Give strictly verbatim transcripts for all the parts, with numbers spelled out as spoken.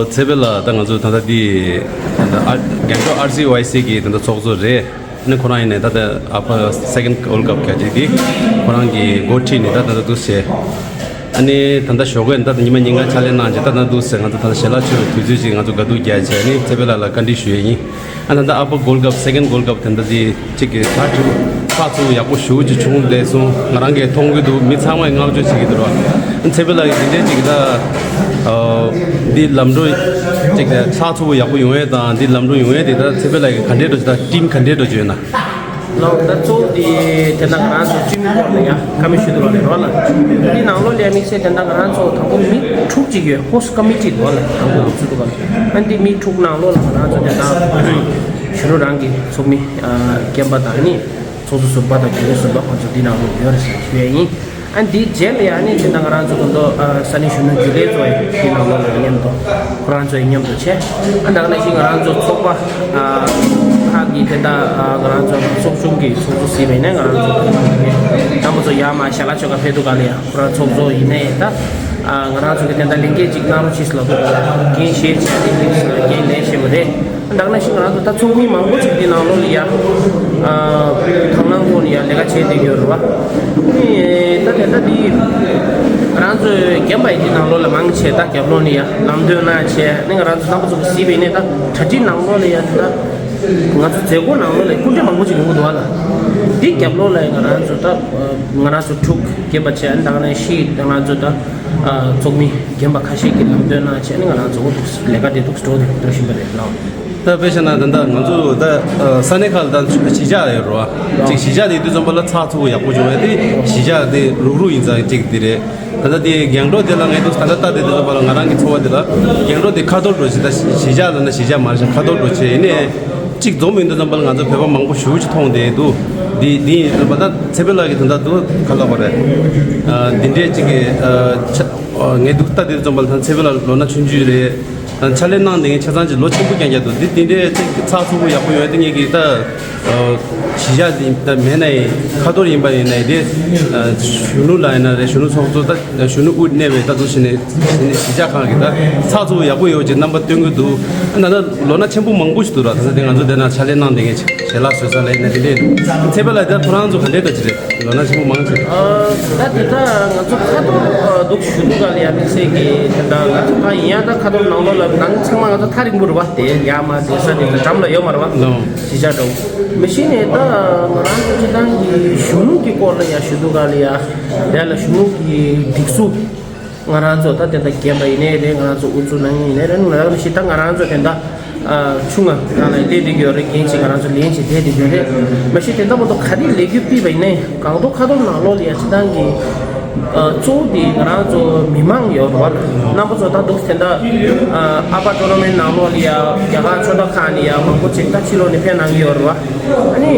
ཚེ་འཕེལ་ལགས། ད་ང་ཚོ་ད་ལྟ་འདི་ད་ལྟ་ཨ་རྒྱང་ཤོག་ཨར་སི་ཝའི་སི་གི་ད་ལྟ་ཚོགས་གཙོ་རེད། ཨ་ནི་ཁོ་རང་ཡིན་ནའི་ད་ལྟ་ཨ་ཕ་སེ་ཀེན་ཌི་ཝོལ་ཌི་ཀབ་ག་ཅིག་འདི་ཁོ་རང་གི་འགོ་ཁྲིད་ནས་ད་ད་ལྟ་འདུག་བྱས། ཨ་ནི་ད་ལྟ་ཞོགས་ཀས་ད་ལྟ་ཉི་མ་ཉིན་གང་ཕྱག་ལས་གནང་བྱས་ད་ད་འདུག་ཟེར། ང་ཚོ་ད་ལྟ་ཞལ་ལག་མཆོད་པའི་དུས་ཚོད་ཅིག་ང་ཚོ་དགའ་སྡུག་རྒྱག་བྱས། ཨ་ནི་ཚེ་འཕེལ་ལགས་ལ་བཀའ་འདྲི་ཞུ་ཡས་ཡིན། ཨ་ད་ལྟ་ཨ་ཕ་ཝོལ་ཌི་ཀབ་སེ་ཀེན་ཌི་ཝོལ་ཌི་ཀབ་དེ་འདྲ་དེ་གཅིག་གི་ཚགས་ཚུད་ཚགས་ཚུད་ཡག་པོ་ཞེ་པོ་ཅིག་བྱུང་བསྡད་སོང་། ང་རང་གིས་མཐོང་གི་འདུག་མི་ཚང་མས་བསྔགས་བརྗོད་བྱེད་ཀྱི་འདུག་ར། ཚེ་འཕེལ་ལགས་ཀྱིས་འདི་འདྲའི་ཅིག་ད་ཨ་འདི་ལམ་འགྲོ་ཅིག་ཚགས་ཚུད་པོ་ཡག་པོ་ཡོང་ཡས་དང་འདི་ལམ་འགྲོ་ཡོང་ཡས་དེ་ད་ཚེ་འཕེལ་ལགས་ཀྱིས་ག་འདྲའི་འགྲོ་ཅིག་ད་ཊིམ་ག་འདྲའི་འགྲོ་ཅིག་ཡོད་ན། ལགས། ད་གཙོ་བོ་དེ་དེ་ན་ང་རང་ཚོ་སྤྱི་མི་སྐོར་ལ་ཡ་བཀའ་མོལ་ཞུ་འདུག་ལ་རེད་བ་ལ། འདི་ནང་ལོགས་ལ་ཡ་དམིགས་བསལ་དེ་ན་ང་རང་ཚོ་དང་པོ་མི་དྲུག་ཅིག་ཡོད། ཧོ་སི་ཊི་ཀོ་མི་ཊི་འདུག་ལ། དང་པོ་འདུག་ཚུད་འདུག་ག་ཨ་འདི་མི་དྲུག་ནང་ལོགས་ལ་ང་རང་ཚོ་དེ་ན་གཞོན་ནུ་རང་གི་ཚོགས་མི་རྒན་པ་དང་ནི་ཚོགས་གཙོ་ཟུར་པ་དང་རྒྱུན་ལས་ཟུར་པ་ཁོང་ཚོ་འདི་ནང་ལོགས་ཡོད་རེད་ཟེར་ཞུ་ཡས་ཡིན། ཨ་འདིའི་རྗེས་ལ་ཡང་ནི་དེ་འདྲ་ང་རང་ཚོ་ཀུན་ཏུ་ས་གནས་གཞོན་ནུ་རྒྱུན་ལས་ཚོ་ཡི་དེའི་ནང་ལོགས་ལ་མཉམ་དུ་ཁོ་རང་ཚོ་ཡི་མཉམ་དུ་བྱས། ཨ་ད་ག་ནང་བཞིན་ང་རང་ཚོ་ཚོགས་པ་ཁག་གི་དེ་འདྲ་ང་རང་ཚོ་ཚོགས་ཆུང་གི་ཚོགས་གཙོ་ཟིན་པ་ཡིན་ན་ང་རང་ཚོ་རྣམ་པ་ཚོ་ཡར་མར་ཞལ་ལག་མཆོད་ག་ཕེབས་འདུག་ག་ལ་ཡང་ཁོ་རང་ཚོགས་གཙོ་ཡིན་ནའི་ད་ང་རང་ཚོ་གི་དེ་འདྲ་ལས་འགན་ཅིག་གནང་རོགས་བྱེད་ཟེར་ལབ་འདུག་ག་ལ། འགན་བཞེས་བྱས་ཏེ་འགན་ལེན་བྱས་པ་རེད། ད་ག་ནང་བཞིན་ང་རང་ཚོ་ད་ཚོགས་མི་མང་པོ་ཅིག་འདི་ནང་ལོགས་ལ་ཡ་དང་བླངས་ཐོག་ནས་ཡ་ལས་ཀ་བྱས་བསྡད་ཡོད་རེད་བ། ནི་ད་དེ་ལྟ་འདི་ང་རང་ཚོའི་རྒན་པ་ཡི་འདི་ནང་ལོགས་ལ་མང་ཆེ་ད་རྒྱབ་ལོགས་ནས་ཡ་ལམ་སྟོན་གནང་བྱས་ནི་ང་རང་ཚོ་རྣམ་པ་ཚོ་གི་གཟིགས་པ་ཡིན་ནའི་ད་གྲ་སྒྲིག་ནང་ལོགས་ལ་ཡ་ད་ང་ཚོ་མཛད་སྒོ་ནང་ལོགས་ལ་སྐུ་མགྲོན་མང་པོ་ཅིག་ཡོང་གི་འདུག་བ་ལ། འདི་རྒྱབ་ལོགས་ལ་ཡ་ང་རང་ཚོ་ད་ང་རང་ཚོ་དྲུག་རྒན་པ་བྱས་ནི་ད་ག་ནང་བཞིན་ང་རང་ཚོ་ད་ཚོགས་མི་རྒན་པ་ཁ་ཤས་ཀྱིས་ལམ་སྟོན་གནང་བྱས་ནི་ང་རང་ཚོ་ལས་ཀ་དེ་འདུག་འགྲོ་འདུག་འགྲོ་བཞིན་པ་རེད་ལགས། ད་དཔེ་བཞག་ན་ད་ལྟ་ང་ཚོ་ད་ས་གནས་ཁག་ལ་ད་གཞིས་ཆགས་ཡོད་རེད་བ། ཅིག་གཞིས་ཆགས་དེ་དུས་ཙམ་པ་ལ་ཚགས་ཚུད་པོ་ཡག་པོ་བྱུང་བས་དེ་གཞིས་ཆགས་དེ་རུག་རུག་ཡིན་ཙང་ཅིག་དེ་རེད། ད་ལྟ་དེ་རྒྱང་བསྒྲགས་དེ་ལ་ངས་དུས་ད་ལྟ་ལྟ་དེ་དུས་ཙམ་པ་ལ་ང་རང་གི་ཚོར་བ་དེ་ལ་རྒྱང་བསྒྲགས་དེ་ཁ་ཐོར་འགྲོ་ཆེ། ད་གཞིས་ཆགས་ལ་ན་གཞིས་ཆགས་མ་རེད་ཤག་ཁ་ཐོར་འགྲོ་ཆེ་ཡིན་ནའི་ཅིག་འཛོམས་ཡོང་དུས་ཙམ་པ་ལ་ང་ཚོ་བོད་པ་མང་པོ་ཞེ་པོ་ཅིག་མཐོང་བསྡད་འདུག་འདི་འདི་ཡིན་ཙམ་པ་ད་ཚེ་འཕེལ་ལགས་ཀྱིས་ད་ལྟ་དུ་ག་ལབ་པ་རེད། འདི་འདྲའི་ཅིག་གི་ངས་དུས་ལྟ་དེ་དུས་ཙམ་པ་ལ་ད་ཚེ་འཕེལ་ལགས་ལོ་ན་ཆུང་ཆུང་རེད། ཕྱག་ལས་གནང་བསྡད་མཁན་ཆ་ཚང་ཅིག་ལོ་ཆེན་པོ་རྐྱང་རྐྱང་འདུག་འདི་འདི་འདྲའི་ཅིག་ཚགས་ཚུད་པོ་ཡག་པོ་ཡོང་ཡ་དེ་ངེད་ཀྱི་ད་གཞིས་ཆགས་འདི་ད་མེད་ན་ཡང་ཁ་ཐོར་ཡིན་པ་ཡིན་ན་ཡང་དེ་གཞོན་ནུ་ལ་ཡིན་ན་རེད། གཞོན་ནུ་ཚོགས་གཙོ་ད་གཞོན་ནུ་དབུས་གནས་པའི་ད་དུ་བྱས་ནས་གཞིས་ཆགས་ཁག་གི་ད་ཚགས་ཚུད་པོ་ཡག་པོ་ཡོད་ཅེས་རྣམ་པ་སྟོན་གྱི་འདུག་ཨ་ན་ད་ལོ་ན་ཆེན་པོ་མང་པོ་ཞིག་འདུག་ར། ད་ས་དེ་ང་ཚོ་དེ་ན་ཕྱག་ལས་གནང་བསྡད་མཁན་ཞལ་ལག་བཟོ་ས་ལ་ཡིན་ན་དེ་འདྲས་འདུག་ཚེ་འཕེལ་ལགས་ད་ཁོ་རང་ཚོ་ག་འདྲས་འདྲ་ཅིག་རེད། ལོ་ན་ཆེན་པོ་མང་ཆེ། ཨ་ད་དེ་ད་ང་ཚོ་ཁ་ཐོར་འདུག་ཞུ་འདུག་ག་ལ་ཡ་དམིགས་བསལ་གྱི་དེ་འདྲ་ང་ཚོ་ཕ་ཡིན་ཡང་ད་ཁ་ཐོར་ནང་ལོགས་ལ་ནང་ཚང་མ་ང་ཚོ་ཐག་རིང་པོ་རེད་བ། དེ་ཡ་མ་དེ་ས་དེ་ད་འགྲམ་ལ་ཡོད་མ་རེད་བ། ལོ། གཞིས་ཆགས་འདྲ་བོ་མི་ཤེས་ནས་ད་ང་རང་ཚོ་སྤྱི་བཏང་གི་གཞོན་ནུ་གི་སྐོར་ལ་ཡ་ཞུ་འདུག་ག་ལ་ཡ། དེ་ལ་གཞོན་ནུ་གི་སྒྲིག་འཛུགས། ང་རང་ཚོ་ད་དེ་འདྲ་རྒན་པ་ཡིན་ནའི་རེད། ང་རང་ཚོ་འུ་ཚོ་ནང་ཡིན་ནའི་རེད། ང་རང་ཚོ་ཞིག་ད་ང་རང་ཚོ་དེ་འདྲ་ཨ་ཆུང་ང་ནང་ལ་སླེབས་བསྡད་ཡོད་རེད། རྒན་ཅིག་ང་རང་ཚོ་ལེན་ཅིག་བསྡད་བསྡད་ཡོད་རེད། མ་གཞི་དེ་འདྲ་མ་གཏོགས་ག་རེ་ལས་འགུལ་སྤེལ་བ་ཡིན་ནའི་སྒང་ཏོག་ཁ་ཐོར་ནང་ལོགས་ལ་ཡ་སྤྱི་བཏང་གི་ཨ་གཙོ་བོ་དེ་ང་རང་ཚོ་མི་མང་ཡོད་རེད་བ། རྣམ་པ་ཚོ་ད་འདུག་དེ་འདྲ་ཨ་ཨ་པ་ཊོ་ནོ་མི་ནང་ལོགས་ལ་ཡ་རྒྱ་གར་ཆོལ་ཁ་ཁག་ནས་ཡ་མང་པོ་ཅིག་ད་ཕྱི་ལོགས་ནས་ཕེབས་གནང་གི་ཡོད་རེད་བ། ཨ་ནི་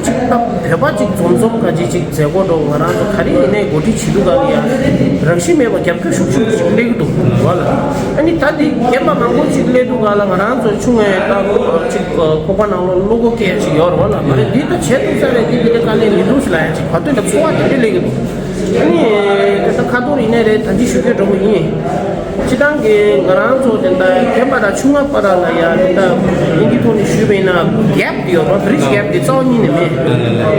ཅིག་ད་བོད་པ་ཅིག་འཛོམས་འཛོམས་ག་ཅིག་ཅིག་མཛད་སྒོ་འགྲོ་ང་རང་ཚོ་ག་རེ་ཡིན་ནའི་གོ་སྒྲིག་བྱེད་དུས་ག་ལ་ཡ་རང་བཞིན་མེད་པ་རྒྱབ་སྐྱོར་ཤུགས་ཆེན་པོ་ཅིག་སླེབས་ཀྱི་འདུག་བ་ལ། ཨ་ནི་ད་འདི་རྒན་པ་མང་པོ་ཅིག་སླེབས་དུས་ག་ལ་ང་རང་ཚོ་ཆུང་ངའི་ད་ཅིག་ཁོག་པ་ནང་ལོགས་བློ་ཁོག་སྐྱེ་ཡ་ཅིག་ཡོད་རེད་བ་ལ། མ་རེད་འདི་ད་བྱེད་ཐུབ་ས་རེད། འདི་འདི་འདྲ་དཀའ་ལས་མི་འདུག་ཟེར་ལབ་ཡ་ཅིག་བར་དོ་ལ་ཚོར་བ་དེ་འདྲ་སླེབས་ཀྱི་འདུག་ཨ་ནི་དེ་ལྟར་ཁ་ཐོར་ཡིན་ནའི་རེད། ད་ཅི་ཞུ་རྒྱུ་འགྲོ་གི་ཡིན། སྤྱི་བཏང་གི་ང་རང་ཚོ་དེ་འདྲ་རྒན་པ་དང་ཆུང་མ་བར་ལ་ཡ་དེ་འདྲ་དབྱིན་ཇིའི་ཐོག་ནས་ཞུས་པ་ཡིན་ན་གེབ་དེ་ཡོད་རེད། བི་རི་ཇི་གེབ་དེ་རྩ་བ་ཉིད་ནས་མེད།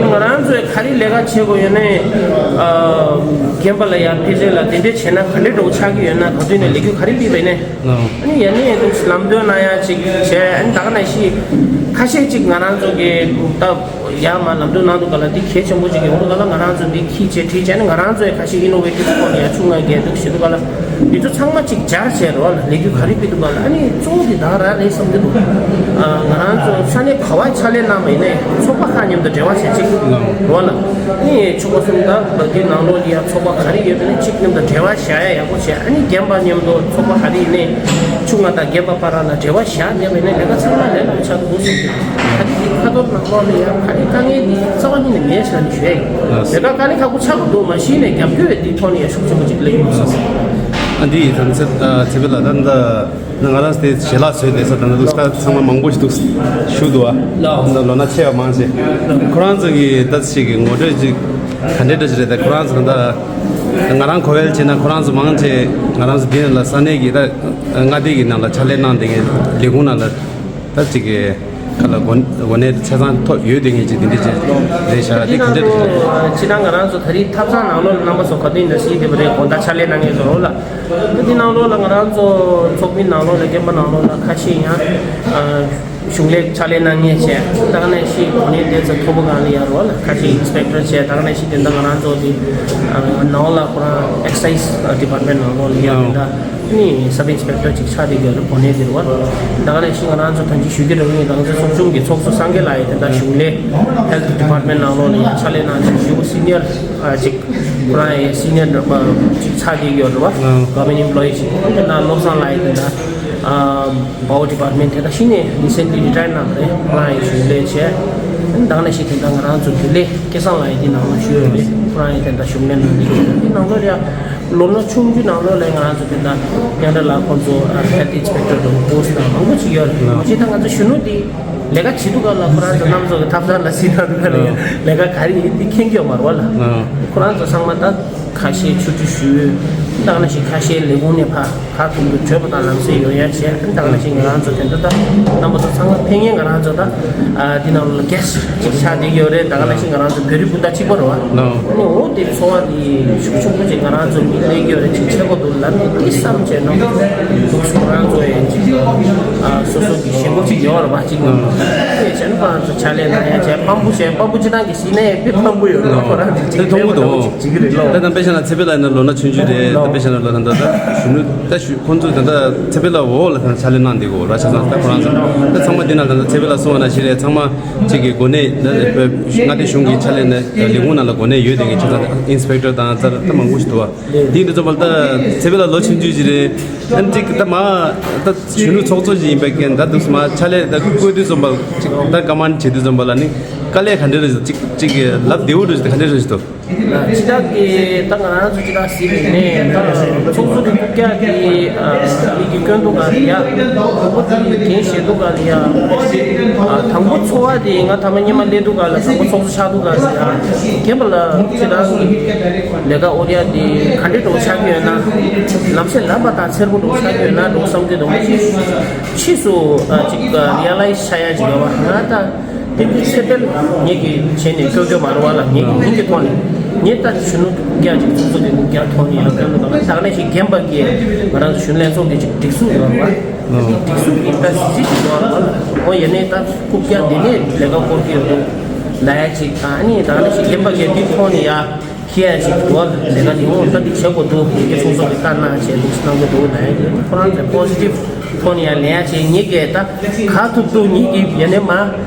ང་རང་ཚོས་ག་རེ་ལས་ཀ་བྱེད་དགོས་ཡོད་ནའི་རྒན་པ་ལ་ཡ་ཕལ་ཆེར་ལ་དེ་འདྲ་བྱས་ན་ག་འདྲ་འགྲོ་ཆགས་ཀྱི་ཡོད་ན་ག་དུས་ནས་ལས་འགུལ་ག་རེ་སྤེལ་བ་ཡིན་ནའི། ཨ་ནི་ཡ་ནི་ལམ་སྟོན་གནང་ཡ་ཅིག་བྱས། ཨ་ནི་ད་ག་ནང་བཞིན་ཁ་ཤས་ཅིག་ང་རང་ཚོ་གི་ད་ཡ་མ་ལམ་སྟོན་གནང་འདུག་ག་ལ་འདི་གལ་ཆེན་པོ་ཅིག་ཡོང་འདུག་ག་ལ། ང་རང་ཚོ་འདི་ཁྱི་བྱས་བྲིས་བྱས་ནས་ང་རང་ཚོའི་ཁ་ཤས་ཨིན་ནོ་ཝེ་ཊིབ་སྐོར་ལ་ཡ་ཆུང་ང་རྒྱལ་འདུག་ཞེས་འདུག་ག་ལ། འདི་ཚོ་ཚང་མ་ཅིག་སྦྱར་བྱས་རོགས་ལ་ལས་འགུལ་ག་རེ་སྤེལ་འདུག་ག་ལ། ཨ་ནི་གཙོ་བོ་འདི་ད་ར་རེད་བསམ་གྱི་འདུག་ང་རང་ཚོ་ས་གནས་ག་བ་ཕྱག་ལས་གནང་བ་ཡིན་ནའི་ཚོགས་པ་ཁག་མཉམ་དུ་འབྲེལ་བ་བྱས་ཅིག་རོགས་ལ། ཨ་ནི་ཆོལ་ཁ་གསུམ་དང་འདི་ནང་ལོགས་ལ་ཡ་ཚོགས་པ་ག་རེ་ཡོད་པ་ནི་ཅིག་མཉམ་དུ་འབྲེལ་བ་བྱ་ཡ་ཡག་པོ་བྱས། ཨ་ནི་རྒན་པ་མཉམ་དུ་ཚོགས་པ་ག་རེ་ཡིན་ནའི་ཆུང་ང་དང་རྒན་པ་བར་ལ་འབྲེལ་བ་བཞག་བསྡད་པ་ཡིན་ན་ལས་ཀ་ཚང་མ་ལས་སླ་པོ་ཆགས་འདུག་ཟེར་གྱི་འདུག་ད་རེས་འདི་ཁ་ཐོར་ནང་ལོགས་ལ་ཡང་ཁ་རི་དཀའ་ངལ་འདི་རྩ་བ་ཉིད་ནས་མེད་ཟེར་ནས་ཞུ་ཡ་ཡིན། ལས་ཀ་དཀའ་ལས་ཁག་པོ་ཆགས་ཀྱི་འདུག་མ་གཞི་ནས་རྒྱབ་སྐྱོར་བའི་འདི་ཐོག་ནས་ཡང་ཤུགས་ཆེན་པོ་ཅིག་སླེབས་ཡོང་ཟེར། ཨ་འདི་ཡིན་ད་ཚེ་ཚེ་འཕེལ་ལགས། ད་ད་ང་རང་དེ་ཞལ་ལག་བཟོས་བསྡད་ས་ད་ད་འདུག་ས་ཚང་མ་མང་པོ་ཞིག་འདུག་ཞུ་འདུག་ཨ། ད་ལོ་ན་ཆེ་བ་མང་ཆེ་ཁོ་རང་ཚོ་གི་ད་ཅིག་གི་ངོ་སྤྲོད་ཅིག་ག་འདྲས་འདྲ་ཅིག་རེད། ད་ཁོ་རང་ཚོ་ད། ང་རང་གོ་བལ་བྱས་ན་ཁོ་རང་ཚོ་མང་ཆེ་ང་རང་ཚོ་འདི་ནང་ལ་ས་གནས་ཀྱི་ད་མངའ་སྡེ་གི་ནང་ལ་ཕྱག་ལས་གནང་བསྡད་མཁན་ལས་ཁུངས་ནང་ལ་ད་ཅིག་གི་ཁ་ལ་གོ་གོ་གནས་ཆ་ཚང་ཐོབ་ཡོད་བསྡད་མཁན་ཅིག་དེ་འདྲ་ཅིག་རེད་ཤག་དེ་ག་འདྲ་རེད། སྤྱིར་བཏང་ང་རང་ཚོ་ད་རེས་ཐབ་ཚང་ནང་ལོགས་ལ་རྣམ་པ་ཚོ་ག་དུས་ཡིན་ན་སྲིད་དེ་བ་རེད། དགོང་དག་ཕྱག་ལས་གནང་མཁན་ཚོ་རོགས་ལ། ད་འདི་ནང་ལོགས་ལ་ང་རང་ཚོ་ཚོགས་མི་ནང་ལོགས་ལ་རྒན་པ་ནང་ལོགས་ལ་ཁ་ཤས་ཡང་གཞུང་ལས་ཕྱག་ལས་གནང་མཁན་བྱས། ད་ག་ནང་བཞིན་གོ་གནས་དེ་ཚོ་མཐོ་པོ་སྒང་ལ་ཡོད་རེད་བ་ལ། ཁ་ཤས་ཨིན་སི་པེག་ཊར་བྱས། ད་ག་ནང་བཞིན་དེ་འདྲ་ང་རང་ཚོ་དེ་ནང་ལ་ཁོ་རང་ཨེག་སའི་ཌི་པར་ཊི་མེན་ཊི་ནང་ལོགས་ལ་ཡོད། དེ་འདྲ་ནི་སབ་ཨིན་སི་པེག་ཊར་ཅིག་ཆགས་བསྡད་ཡོད་རེད། གོ་གནས་དེ་རེད་བ། ད་ག་ནང་བཞིན་ང་རང་ཚོ་ད་གིན་ཞུ་གི་རེད་བ། ང་རང་ཚོ་ཚོགས་ཆུང་གི་ཚོགས་གཙོ་སངས་རྒྱས་ལགས་ཡིན། དེ་འདྲ་གཞུང་ལས་ཧེལ་ཐི་ཌི་པར་ཊི་མེན་ཊི་ནང་ལོགས་ལ་ཡང་ཕྱག་ལས་གནང་བྱས། ཞེ་པོ་སི་ནི་ཡར་ཅིག་ཁོ་རང་ཡང་སི་ནི་ཡར་ཅིག་ཆགས་བསྡད་ཡོད་རེད་བ། གོ་ཝར་མེན་ཊི་ཨེམ་པོ་ལོ་ཡི་ཅིག་དེ་འདྲ་བློ་བཟང་ལགས་ཡིན། དེ་འདྲ་པ་ཝར་ཌི་པར་ཊི་མེན་ཊི་དེ་འདྲ་ཞིག་ནས་རི་སེན་ཊི་ལི་རི་ཊ་ཡར་གནང་བ་རེད། ཁོ་རང་ཡང་གཞུང་ལས་བྱས། ད་ག་ནང་བཞིན་དེ་འདྲ་ང་རང་ཚོ་རྒྱུན་ལས་སྐལ་བཟང་ལགས་ཡིན། དེ་ནང་ལ་ཞུ་ཡོད་རེད། ཁོ་རང་ཡང་དེ་འདྲ་གཞུང་ལས་གནང་བསྡད་ཡོད་རེད། དེ་ནང་ལོགས་ལ་ཡང་ལོ་ན་ཆུང་ཆུང་ནང་ལོགས་ལ་ང་རང་ཚོ་དེ་འདྲ་ཡང་འདྲ་ལ་ཁོང་ཚོ་ཧེལ་ཐི་ཨིན་སི་པེག་ཊར་དང་པོ་སི་ཊི་དང་མང་པོ་ཅིག་ཡོད་རེད། ལགས། ཅིག་ད་ང་ཚོ་གཞོན་ནུ་དེ་ལས་ཀ་བྱེད་དུས་སྐབས་ལ་ཁོ་རང་ཚོ་རྣམ་པ་ཚོ་གི་ཐབ་ཚང་ལ་གཟིགས་གནང་དུས་སྐབས་ལ་ཡང་ལས་ཀ་ག་རེ་ཡིན་དེ་མཁྱེན་གྱི་ཡོད་མ་རེད་བ་ལ། ཁོ་རང་ཚོ་ཚང་མ་ད་ཁ་ཤས་ཆུ་ཁྲུས་ཞུས། ད་ག་ནང་བཞིན་ཁ་ཤས་ལས་ཁུངས་ནས་ཕར་ཁ་ཐུག་ཏུ་བྲོས་པ་དང་ལམ་སེང་ཡོང་ཡ་བྱས། ད་ག་ནང་བཞིན་ང་རང་ཚོ་དེ་འདྲ་ད་རྣམ་པ་ཚོ་ཚང་མ་ཕན་ངེས་ང་རང་ཚོ་ད་འདི་ནང་ལ་གེ་སི་ཊི་ཅིག་ཆགས་བསྡད་ཀྱི་ཡོད་རེད། ད་ག་ནང་བཞིན་ང་རང་ཚོ་བོད་རིགས་སྤུན་ཟླ་གཅིག་པ་རེད་བ། ཨ་ནི་འོ་དེ་ཚོར་བ་དེ་ཤུགས་ཆེན་པོ་ཅིག་ང་རང་ཚོ་མི་སླེབས་ཀྱི་ཡོད་རེད། ཅིག་བྱེད་དགོས་འདུག་ལབ་ནས་དེ་བསམ་བྱས་ནོ། འདུག་སེ་ང་རང་ཚོ་ཡང་ཅིག་སོ་སོ་གི་ཞེན་ཁོག་ཅིག་ཡོད་རེད་བ། ཅིག་ནོ་དེ་བྱས་ན་ང་རང་ཚོ་ཕྱག་ལས་གནང་ཡ་བྱས། ཕམ་པོ་བྱས། ཕམ་པོ་ཅིག་ནང་གི་ཤི་ནས་དཔེ་ཕམ་པོ་ཡོད་རེད། ཁོ་རང་ཅིག་ཅིག་དེ་མཐོང་གི་འདུག་བྱེད་ཀྱི་རེད་ལོ། ད་ད་དཔེ་བཞག་ན་ཚེ་འཕེལ་ལགས་ནི་ལོ་ན་ཆུང་ཆུང་རེད། ད་དཔེ་བཞག་ན་ལོ་ད་ད་ད་གཞོན་ནུ་ད་གཞོན་ཁོང་ཚོ་ད་ད་ཚེ་འཕེལ་ལགས་འོག་ལ་ད་ཕྱག་ལས་གནང་བསྡད་ཀྱི་ཡོད་རེད། བྱས་ཙང་ད་ཁོ་རང་ཚོ་ད་ཚང་མ་འདི་ན་ད་ད་ཚེ་འཕེལ་ལགས་གསུངས་པ་ནང་བཞིན་རེད། ཚང་མ་གཅིག་གི་གོ་གནས་ད་བོད་མངའ་སྡེ་གཞུང་གི་ཕྱག་ལས་ནས་ལས་ཁུངས་ནང་ལ་གོ་གནས་ཡོད་བསྡད་མཁན་བྱས་ཙང་ཨིན་སི་པེག་ཊར་དང་ད་ད་མང་པོ་ཞིག་འདུག་བ། འདི་འདི་ཚོ་བ་ད་ཚེ་འཕེལ་ལགས་ལོ་ཆུང་ཆུང་ཞིག་རེད། ཨ་ནི་ཅིག་ད་མ་ད་གཞོན་ནུ་ཚོགས་གཙོ་ཞིག་ཡིན་པའི་རྐྱེན་ད་འདུག་སེ་མ་ཕྱག་ལས་ད་བསྐོས་དུས་ཙམ་པ་ཅིག་ད་ཀ་མན་བྱེད་དུས་ཙམ་པ་ལ་ནི་དཀའ་ལས་ག་འདྲ་རེད། ཅིག་ཅིག་ལབ་བདེ་བོ་འདྲ་ཞིག་ད་ག་འདྲ་རེད་ཞིག་འདུག་སྤྱིར་བཏང་གི་ད་ང་རང་ཚོ་སྤྱིར་བཏང་ཟེར་བའི་ནས་ད་ཚོགས་གཙོ་གི་རྐུབ་བཀྱག་གི་མི་གི་སྐྱོན་འདུག་ག་ལ་ཡ། དང་པོ་དེ་འགན་བཞེས་འདུག་ག་ལ་ཡ། དང་པོ་ཚོར་བ་དེ་ང་ཐ་མ་སྔོན་མ་སླེབས་དུས་སྐབས་ལ་དང་པོ་ཚོགས་གཙོ་ཆགས་དུས་སྐབས་ལ་ཡ། རྒན་པ་ལ་སྤྱིར་བཏང་གི་ལས་ཀ་ཨོ་རེ་ཡ་དེ་ག་འདྲ་འགྲོ་ཆགས་ཀྱི་ཡོད་ན། ལམ་སེང་ལབ་པ་དང་འཚེར་པོ་འགྲོ་ཆགས་ཀྱི་ཡོད་ན་འགྲོ་བསམ་གྱི་འདུག་ཕྱིས་སུ་ཅིག་རི་ཡ་ལའི་ཛི་བྱ་ཡ་ཅིག་ཡོད་པ། ང་ད་དེ་དུས་ཚེ་འཕེལ་ངེད་ཀྱིས་བྱས་ནས་སྐྱོ་སྐྱོ་མ་རུང་བ་ལ་ངེད་ཀྱི་མིང་གི་ཐོག་ནས་ངེད་ད་གཞོན་ནུ་རྐུབ་བཀྱག་ཅིག་ཚོགས་གཙོ་གི་རྐུབ་བཀྱག་ཐོག་ནས་ཡང་སྐྱོན་འདུག་ག་ད་ག་ནང་བཞིན་རྒན་པ་གིས་ང་རང་ཚོ་གཞོན་ནུ་ལྷན་ཚོགས་འདི་ཅིག་སྒྲིག་འཛུགས་ཡོད་པ། དེ་སྒྲིག་འཛུགས་ཀྱི་ད་གཟི་བརྗིད་ཅིག་འདུག་ག་འོ་ཡ་ནས་ད་རྐུབ་བཀྱག་འདི་ནས་ལས་ཀ་སྐོར་གྱི་ཡོད་འདུག་ལ་ཡ་ཅིག་ད་ནི་ད་ག་ནང་བཞིན་རྒན་པ་གིས་འདི་ཐོག་ནས་ཡ། ཁྱེད་ཅིག་འགྲོ་བ་ལས་ཀ་འདི་འོང་ད་འདི་བྱེད་དགོས་འདུག་ཁྱེད་ཚོ་ཚོ་གི་ལྟ་གནང་བྱས་འདུག་གནང་གི་འདུག་ལ་ཡ་ཁོ་རང་ཚོས་པོ་སི་ཊིབ་ཐོག་ནས་ཡང་ལན་ཡ་བྱས། ངེད་ཀྱིས་ད་ག་ཐུབ་ཐུབ་ངེད་ཀྱིས་ཡ་ནས་མ་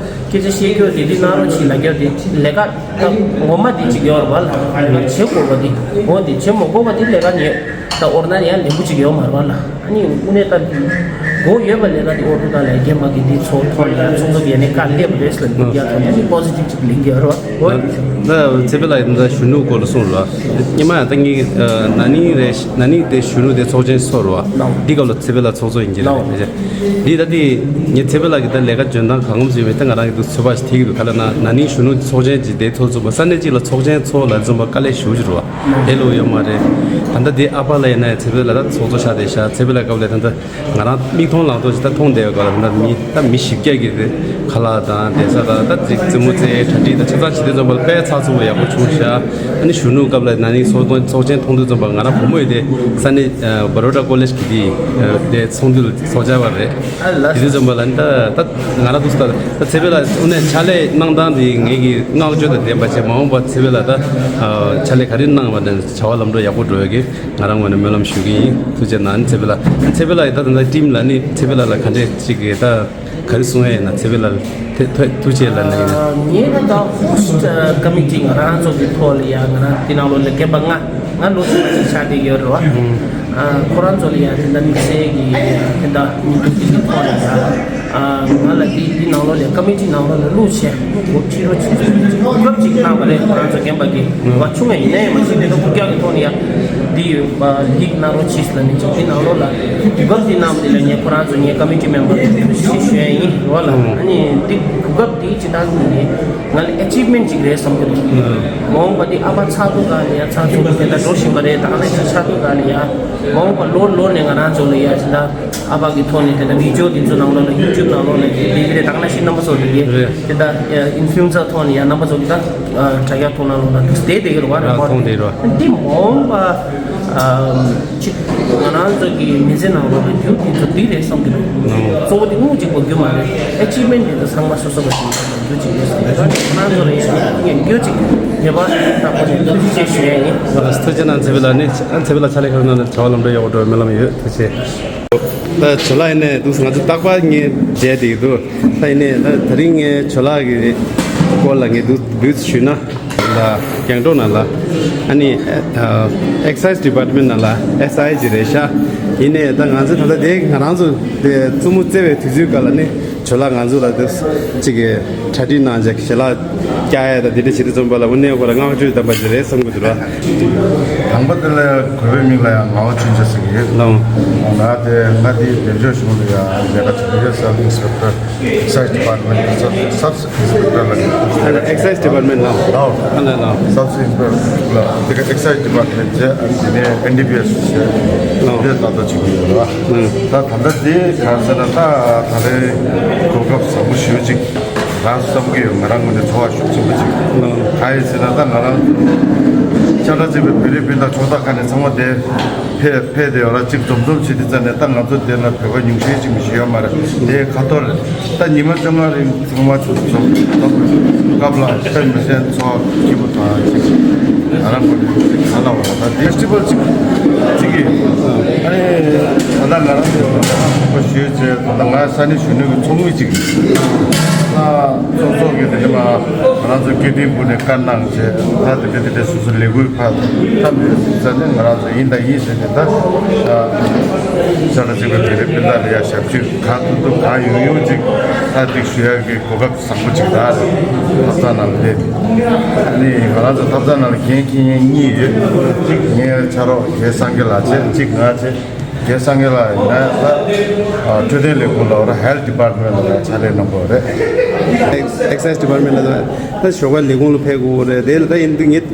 སྐད་ཆ་བཤད་རྒྱུ་རེ་རེ་གནང་རོགས་གྱིས་ལབ་རྒྱུ་དེ་ལས་ཀ་ད་ངོ་མ་འདི་ཅིག་ཡོད་རེད་བ་ལ་བྱེད་དགོས་པ་འདི་འོ་འདི་བྱེད་མ་དགོས་པ་འདི་ལས་ཀ་ནི་ད་ཨོར་ན་ཡང་ལེགས་པོ་ཅིག་ཡོད་མ་རེད་བ་ལ། ཨ་ནི་དངོས་གནས་ད་དགོས་ཡོད་པ་ལས་ཀ་འདི་ཨོར་དུ་ད་ལས་རྒན་པ་གི་འདི་ཚོ་ཐོག་ནས་ཚོགས་འདུ་ཡ་ནས་བཀའ་སླེབས་རེད་ལ་འདི་རྒྱ་ཐོག་ནས་པོ་སི་ཊིབ་ཅིག་ལེན་གྱི་ཡོད་རེད་བ། ད་ཚེ་འཕེལ་ལགས་ད་གཞོན་ནུ་སྐོར་ལ་གསུངས་རེད་བ། སྔོན་མ་ཡང་ད་ངས་ན་ནིང་རེད། ན་ནིང་དེ་གཞོན་ནུ་དེ་ཚོགས་ཆེན་ཚོགས་རེད་བ། འདི་སྐབས་ལ་ཚེ་འཕེལ་ལགས་ཚོགས་གཙོ་ཡིན་གྱི་རེད། འདི་ད་དེ་ངས་ཚེ་འཕེལ་ལགས་ཀྱི་ད་ལས་ཀ་འཇོན་ཐང་གང་འཚམ་ཡོད་མེད་ད་ང་རང་གི་འདུག་ཚོད་དཔག་ཞིག་ཐེག་གི་འདུག་ག་ལ་ན་ན་ནིང་གཞོན་ནུ་ཚོགས་ཆེན་ཅིག་དེ་ཚོགས་ཚུགས་པ་ས་གནས་གཅིག་ལ་ཚོགས་ཆེན་ཚོགས་ལ་འཛོམས་པ་དཀའ་ལས་ཞེ་པོ་ཅིག་རེད་བ། ཨེ་ལོ་ཡོད་མ་རེད། ད་ལྟ་དེ་ཨ་ཕ་ལ་ཡིན་ན་ཡང་ཚེ་འཕེལ་ལགས་ད་ཚོགས་གཙོ་ཆགས་བསྡད་ཤག་ཚེ་འཕེལ་ལགས་སྐབས་ལ་ད་ལྟ་ང་རང་མིག་མཐོང་ལག་མཐོང་ཞིག་ད་མཐོང་བསྡད་ཡོད་ག་ལ་ད་ལྟ་མི་ད་མི་བཞི་བརྒྱ་གི་དེ་ཁ་ལག་དང་བསྡད་ས་དང་ད་ཅིག་རྩེད་མོ་རྩེ་གྲ་སྒྲིག་དང་ཆ་ཚང་བྱེད་དུས་ཙམ་པ་ལ་དཔེ་ཚགས་ཚུད་པོ་ཡག་པོ་བྱུང་ཤག་ཨ་ནི་གཞོན་ནུ་སྐབས་ལ་ན་ནིང་ཚོགས་ཚོགས་ཆེན་མཐོང་དུས་ཙམ་པ་ང་རང་བུ་མོ་ཡི་དེ་ས་གནས་ཨ་བྷ་རོ་ཌ་ཀོ་ལེཇ་གི་དེ་ཨ་དེ་ཚོགས་འདུ་ལ་ཚོགས་བཅར་བ་རེད། ཨ་ལ། དེ་དུས་ཙམ་པ་ལ་ནི་ད་ད་ང་རང་འདུག་ས་ད་ད་ཚེ་འཕེལ་ལགས་དངོས་གནས་ཕྱག་ལས་གནང་སྟངས་དེ་ངེད་ཀྱི་བསྔགས་བརྗོད་དང་ལྡན་པ་བྱས། མ་འོངས་པ་ཚེ་འཕེལ་ལགས་ད་ཨ་ཕྱག་ལས་ག་རེ་གནང་བ་དང་བྱ་བ་ལམ་འགྲོ་ཡག་པོ་འགྲོ་ཡག་གི་ང་རང་ངོས་ནས་སྨོན་ལམ་ཞུ་གི་ཡིན། ཐུགས་རྗེ་གནང་། ཚེ་འཕེལ་ལགས་ཚེ་འཕེལ་ལགས་ཡི་ད་ད་ལྟ་ཊིམ་ལ་ནི་ཚེ་འཕེལ་ལགས་ལ་ག་འདྲས་ཅིག་གི་ད་ག་རེ་གསུང་ཡ་ཡིན་ན་ཚེ་འཕེལ་ལགས་ཐུགས་རྗེ་ལ་ནི་ཡིན་ན། ངས་ད་ཧོ་སི་ཊི་ཀོ་མི་ཊི་ང་རང་ཚོ་གི་ཐོག་ལ་ཡ་ང་རང་དེ་ནང་ལོགས་ལ་རྒན་པ་ལྔ་ང་ལོ་གཅིག་པ་ཞིག་ཆགས་བསྡད་ཡོད་རེད་བ། ཨ། ཁོ་རང་ཚོ་ལ་ཡང་དེ་འདྲ་དམིགས་བསལ་གྱི་དེ་འདྲ་མི་འདུག་དེ་གི་ཐོག་ནས་ཡང་། ཨ། ང་ལ་དེ་དེ་ནང་ལོགས་ལ་ཀ་མི་ཊི་ནང་ལོགས་ལ་བླུགས་བྱས་གོ་ཁྲིད་རོགས་བྱེད་ཟེར་གོ་སྐབས་ཅིག་གནང་བ་རེད། ཁོ་རང་ཚོ་རྒན་པ་གི་བ་ཆུང་བ་ཡིན་ནའི་མ་གཞི་དེ་འདྲ་ཁུག་ཀྱག་གི་ཐོག་ནས་ཡང་དེ་ཡོད་པ་ལིག་གནང་རོགས་བྱེད་ཟེར་ལ་ནི་ཅིག་དེ་ནང་ལོགས་ལ་གོ་སྐབས་དེ་གནང་བ་དེ་ལ་ངས་ཁོ་རང་ཚོ་ངའི་ཀ་མི་ཊི་མེམ་བར་ཞེས་ཞུ་ཡ་ཡིན་རོགས་ལ། ཨ་ནི་དེ་གོ་སྐབས་དེ་ཅི་ལྟར་ནི། ང་ལ་ཨེ་ཆིབ་མེན་ཊི་ཅིག་རེད་བསམ་གྱི་འདུག་མ་འོངས་པ་འདི་ཨ་ཕ་ཚགས་ཐུག་ག་ལ་ཡ་ཚགས་ཚུད་པོ་དེ་འདྲ་འགྲོ་བཞིན་པ་རེད། ད་ག་ནང་བཞིན་ཆགས་ཐུག་ག་ལ་ཡ་མ་འོངས་པ་ལོ་ལོ་ནས་ང་རང་ཚོ་ལ་ཡ་ཅི་ད་ཨ་ཕ་གི་ཐོག་ནས་དེ་འདྲ་བི་ཌི་ཡོ་འདི་ཚོ་ནང་ལོགས་ལ་ཡུ་ཊུབ་ནང་ལོགས་ལ་དེ་གི་རེད། ད་ག་ནང་བཞིན་རྣམ་པ་ཚོ་དེ་གི་རེད། དེ་འདྲ་ཨིན་ཕུ་ལུ་ཨེན་སར་ཐོག་ནས་ཡ་རྣམ་པ་ཚོ་གི་ད་དྲ་རྒྱ་ཐོག་ནང་ལོགས་ལ་དེ་དེ་གི་རེད་བ། རེད་བ། མཐོང་དེ་རེད་བ། འདི་མ་འོངས་པ། ཨམ། ཅིག་ང་རང་ཚོ་གི་མི་ཚེ་ནང་ལོགས་ལ་རྒྱུ་དེ་ཚོ་འདི་རེད་བསམ་གྱི་འདུག་གཙོ་བོ་དེ་དངུལ་གཅིག་པོ་རྒྱུ་མ་རེད། ཨེ་ཆིབ་མེན་ཊི་དེ་ཚོ་ཚང་མ་སོ་སོ་གི་རྒྱུ་གཅིག་ཡོད་ཟེར་ནས་ང་རང་ཚོ་ལ་ཡང་རྒྱུ་གཅིག་ངེས་པར་དུ་ཐུགས་རྗེ་ཆེ་ཞུ་ཡ་ཡིན། ཐུགས་རྗེ་གནང་། ཚེ་འཕེལ་ལགས་ནི་ཚེ་འཕེལ་ལགས་ཕྱག་ལས་ཁག་ནང་ལ་བྱ་བ་ལམ་འགྲོ་ཡག་འགྲོ་སྨོན་ལམ་ཡོད། ཐུགས་རྗེ་ཆེ། ད་ཇོ་ལགས་ཡིན་ནས་འདུག་ང་ཚོ་རྟག་པར་ངས་མཇལ་བསྡད་ཀྱི་འདུག་ད་ཡིན་ནས་ད་དེ་རིང་ངས་ཇོ་ལགས་ཀྱི་སྐོར་ལ་ངས་འདུག་འབུལ་ཞུས་ན། ལ་རྒྱང་སྒྲོག་ནང་ལ་ཨ་ནི་ཨེག་སའི་ཌི་པཱར་ཊི་མེན་ཊི་ནང་ལ་ཨེས་ཨའི་ཅིག་རེད་ཤག་ཡིན་ནའི་ད་ང་ཚོ་ད་ལྟ་དེ་ང་རང་ཚོ་དེ་བཙུན་མོ་བཙལ་བའི་དུས་ཚོད་སྐབས་ལ་ནི་ཇོ་ལགས་ང་ཚོ་ལ་དེ་གཅིག་གི་གྲ་སྒྲིག་གནང་བྱས་ཞལ་ལག་བཀྱག་ཡ་ད་དེ་འདྲ་བྱེད་དུས་ཙམ་པ་ལ་དངོས་གནས་ཁོ་ལ་བསྔགས་བརྗོད་ལྡན་པ་ཞིག་རེད་བསམ་གྱི་འདུག་ར། དང་པོ་དེ་ལ་གུས་པའི་མིང་ལ་ཡང་ངག་དབང་ཆོས་རྒྱལ་ཟེར་གྱི་ཡོད། ལགས། ང་དེ་ང་དེ་བདེ་མཆོག་གཞུང་དུ་ཡང་ལས་ཀ་བྱེད་ཀྱི་ཡོད། སབ་ཨིན་སི་པེག་ཊར། ཨེག་སའི་ཌི་པཱར་ཊི་མེན་ཊི་ལ་སབ་ཨིན་སི་པེག་ཊར་ལ་ཨ་ནི་ཨེག་སའི་ཌི་པཱར་ཊི་མེན་ཊི་ལ། ལའོ། ཨ་ལ་ལའོ། སབ་ཨིན་སི་པེག་ཊར་ལ་དེ་ག་ཨེག་སའི་ཌི་པཱར་ཊི་མེན་ཊི་བྱས། ཨ་ནི་དེ་ནས་ཨེན་ཌི་པི་ཨེས་བྱས། ལའོ། དེ་ལྟ་ལྟ་བྱེད་ཀྱི་ཡོད་རེད་བ། ཨང་། ད་ད་ལྟ་དེ་ག་རེ་ཟེར་ན་ད་ད་རེས་གོ་སྐབས་བཟང་པོ་ཞེ་པོ་ཅིག་རག་བསམ་གྱི་ཡོད། ང་རང་ངོས་ནས་ཚོར་བ་ཤུགས་ཆེན་པོ་ཅིག་ཨང་། གང་ཡིན་ཟེར་ན་ད་ང་རང་ཤ་ཁྲག་གཅིག་པའི་བོད་རིགས་སྤུན་ཟླ་ཕྱོགས་མཐའ་ཁག་ནས་ཚང་མ་དེ། ཕེབས་ཕེབས་དེ་ཡོད་ལ་གཅིག་འཛོམས་འཛོམས་བྱེད་དུས་ཙམ་ནས་ད་ང་ཚོ་དེ་ལ་བོད་པ་ཉུང་ཤས་ཅིག་མི་ཤེས་ཡོད་མ་རེད། དེ་ཁ་ཐོར་རེད། ད་ཉི་མ་བཅོ་ལྔ་རིང་ཚང་མ་ཚོ་འཛོམས་འཛོམས་སྐབས་ལ་དཔེ་མི་སྲིད་ཚོར་བ་སྐྱིད་པོ་དང་ཅིག་ང་རང་ཁོ་ནས་ཅིག་ག་ལ་བ་ད་ཕེ་སི་ཊི་བལ་ཅིག་ཅིག་གི་ཨ་ནི་ད་ལྟ་ང་རང་ཚོ་ཁོ་ཞུས་བྱས་ད་ལྟ་ང་ས་གནས་གཞོན་ནུ་གི་ཚོགས་མི་ཅིག་ཨ་ཚོགས་ཚོགས་ཀྱི་དེ་ནི་མ་ང་རང་ཚོ་སྐད་འཕྲིན་སྦུག་ནས་བཀའ་གནང་བྱས་ད་དེ་འདྲ་དེ་འདྲ་སོ་སོ་ལས་འགུལ་ཕར་འཐབ་ཡོད་ཟེར་ནས་ང་རང་ཚོ་ཡིན་དང་ཡིན་ཟེར་ནས་ད་ཤ་ཁྲག་གཅིག་པའི་བོད་རིགས་སྤུན་ཟླ་ལ་ཡ་ཞབས་ཕྱི་གང་ཐུབ་ཐུབ་གང་ཡོང་ཡོང་ཅིག་ད་ཅིག་ཞུ་ཡག་གི་གོ་སྐབས་བཟང་པོ་ཅིག་ད་ཐབ་ཚང་ནང་སླེབས། ཨ་ནི་ང་རང་ཚོ་ཐབ་ཚང་ནང་ལ་འགན་འཁྱེར་མཁན་གཉིས་ཡོད། གཅིག་ངའི་ཕྱག་རོགས་རྒན་སངས་རྒྱས་ལགས་བྱས། གཅིག་ང་བྱས། རྒན་སངས་རྒྱས་ལགས་ཡིན་ན་ད་འཕྲོད་བསྟེན་ལས་ཁུངས་ལ་ཧེལ་ཐི་ཌི་པཱར་ཊི་མེན་ཊི་ལ་ཕྱག་ལས་གནང་གི་ཡོད་རེད། ཨེག་སའི་ཌི་པཱར་ཊི་མེན་ཊི་ལ་ད་ཞོགས་ཀ་ལས་ཁུངས་ལ་ཕེབས་དགོས་རེད། དེ་ལ་ད་ཡིན་དུས་ངས་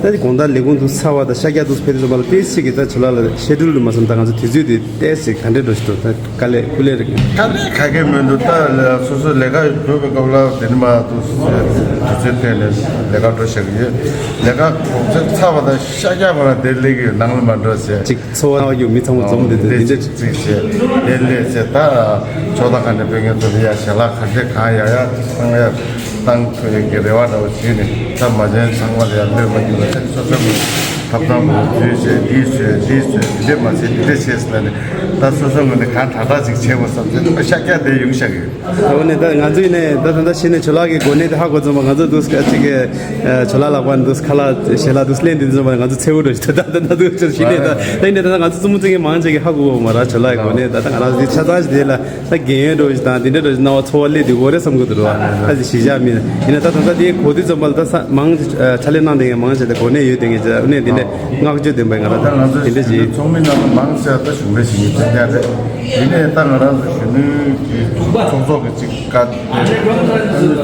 ད་དགོང་དག་ལས་ཁུངས་དུ་ཚར་བ་དང་ཤར་རྒྱག་དུ་ཕེབས་དུས་ཙམ་པ་ལ་ཏོག་ཙམ་གྱི་ད་ཇོ་ལགས་ལ་ཤེ་ཌུལ་དུ་མ་སོང་། ད་ང་ཚོ་དུས་ཚོད་དེ་ཏོག་ཙམ་ག་འདྲས་འགྲོ་བཞིན་འདུག་ད་དཀའ་ལས་ཀུ་ལས་རེད། དཀའ་ལས་ག་གེ་མི་འདུག་ད་ལ་སོ་སོ་ལས་ཀ་སྒྲུབ་པའི་སྐབས་ལ་དེ་ནི་མ་གཏོགས་སོ་སོའི་དུས་ཚོད་བཏོན་ནས་ལས་ཀ་འགྲོ་བཞག་གི་ཡོད། ལས་ཀ་གོང་ཚད་ཚར་བ་དང་ཤར་རྒྱག་པ་ལ་དེ་སླེབས་ཀྱི་ཡོད། ནང་ལ་མ་འགྲོ་ཟེར། ཅིག་ཚོར་བ་ཡོད་མི་ཚང་མ་འཛོམས་བསྡད་དེ་འདི་འདྲ་ཅིག་ཅིག་བྱས་དེ་སླེབས་ཚེ་ད་ཕྱོགས་མཐའ་ཁག་ནས་དཔོན་ངན་ཚོ་ལ་ཡ་ཞལ་ལག་ག་འདྲས་གང་ཡག་ཡག་ཚང་ཡག་བཏང་ཐུབ་ཡག་གི་རེ་བ་འདྲ་བོ་བྱས་ནས་ད་མ་བྱན་ཚང་མ་ལ་ཡ་བློས་མ་འགྱུར་བ་ཚེ་སོ་སོ་མི་ཐབ་ཚང་མང་པོ་བྱས་བྱས་འདི་བཟོས་འདི་བཟོས་འདི་འདྲས་མ་བྱས་འདི་འདྲས་བྱས་ཟེར་ནས་ད་སོ་སོ་ངོས་ནས་གང་དྲག་དྲག་ཅིག་བྱས་པ་བསམ་ཚེ་ཤར་རྒྱག་དེ་ཡོང་བཞག་གི་ཡོད། འོ་ནས་ད་ང་ཚོ་ཡིན་ནས་ད་ད་ལྟ་ཤི་ནས་ཇོ་ལགས་ཀྱི་གོ་གནས་དེ་ཧ་གོ་ཙམ་པ་ང་ཚོ་འདུག་གཅིག་གི་ཇོ་ལགས་ལག་པ་འདུག་ཁ་ལག་ཞལ་ལག་འདུག་ལེན་དེ་འདུག་ཙམ་པ་ང་ཚོ་ཚེ་བོ་འགྲོ་ཞིག་ད་ད་ད་འདུག་ཅིག་ཤི་ནས་ད་ད་ཡིན་ནས་ད་ང་ཚོ་བཙུན་མོ་བཙན་གྱི་མང་ཆེ་གི་ཧ་གོ་བ་མ་ར། ཇོ་ལགས་ཀྱི་གོ་གནས་ད་ད་ང་རང་ཚོ་དེ་ཆ་ཚང་ཞིག་དེ་ལ་ད་རྒན་ཡོལ་འགྲོ་ཞིག་དང་དེ་འདྲ་འགྲོ་ཞིག་གནང་བ་ཚོར་བ་སླེབས་དུས་འོ་རེད་བསམ་གི་འདུག་ར། ད་ཅིག་ཞི་བྱ་མིན་ཡིན་ན་ད་ད་ད་དེ་གོ་དུས་ཙམ་པ་ལ་ད་ས་མང་ཕྱག་ལས་གནང་དེ་ངས་མང་ཆེ་ད་གོ་གནས་ཡོད་དེ་ངས་ཅི་ཨ་ནས་དེ་འདྲ་བསྔགས་བརྗོད་ལྡན་པའི་ང་རང་ད་ང་ཚོ་དེ་འདྲ་ཞིག་ཚོགས་མི་ནང་ལ་མང་ཆེ་ད་གཞུང་འབྲེལ་ཞིག་ཡིན་ཙང་རེད། དེ་ནས་ད་ང་རང་ཚོ་གཞོན་ནུའི་གི་ཚོགས་གཙོ་གི་ཅིག་བཀའ་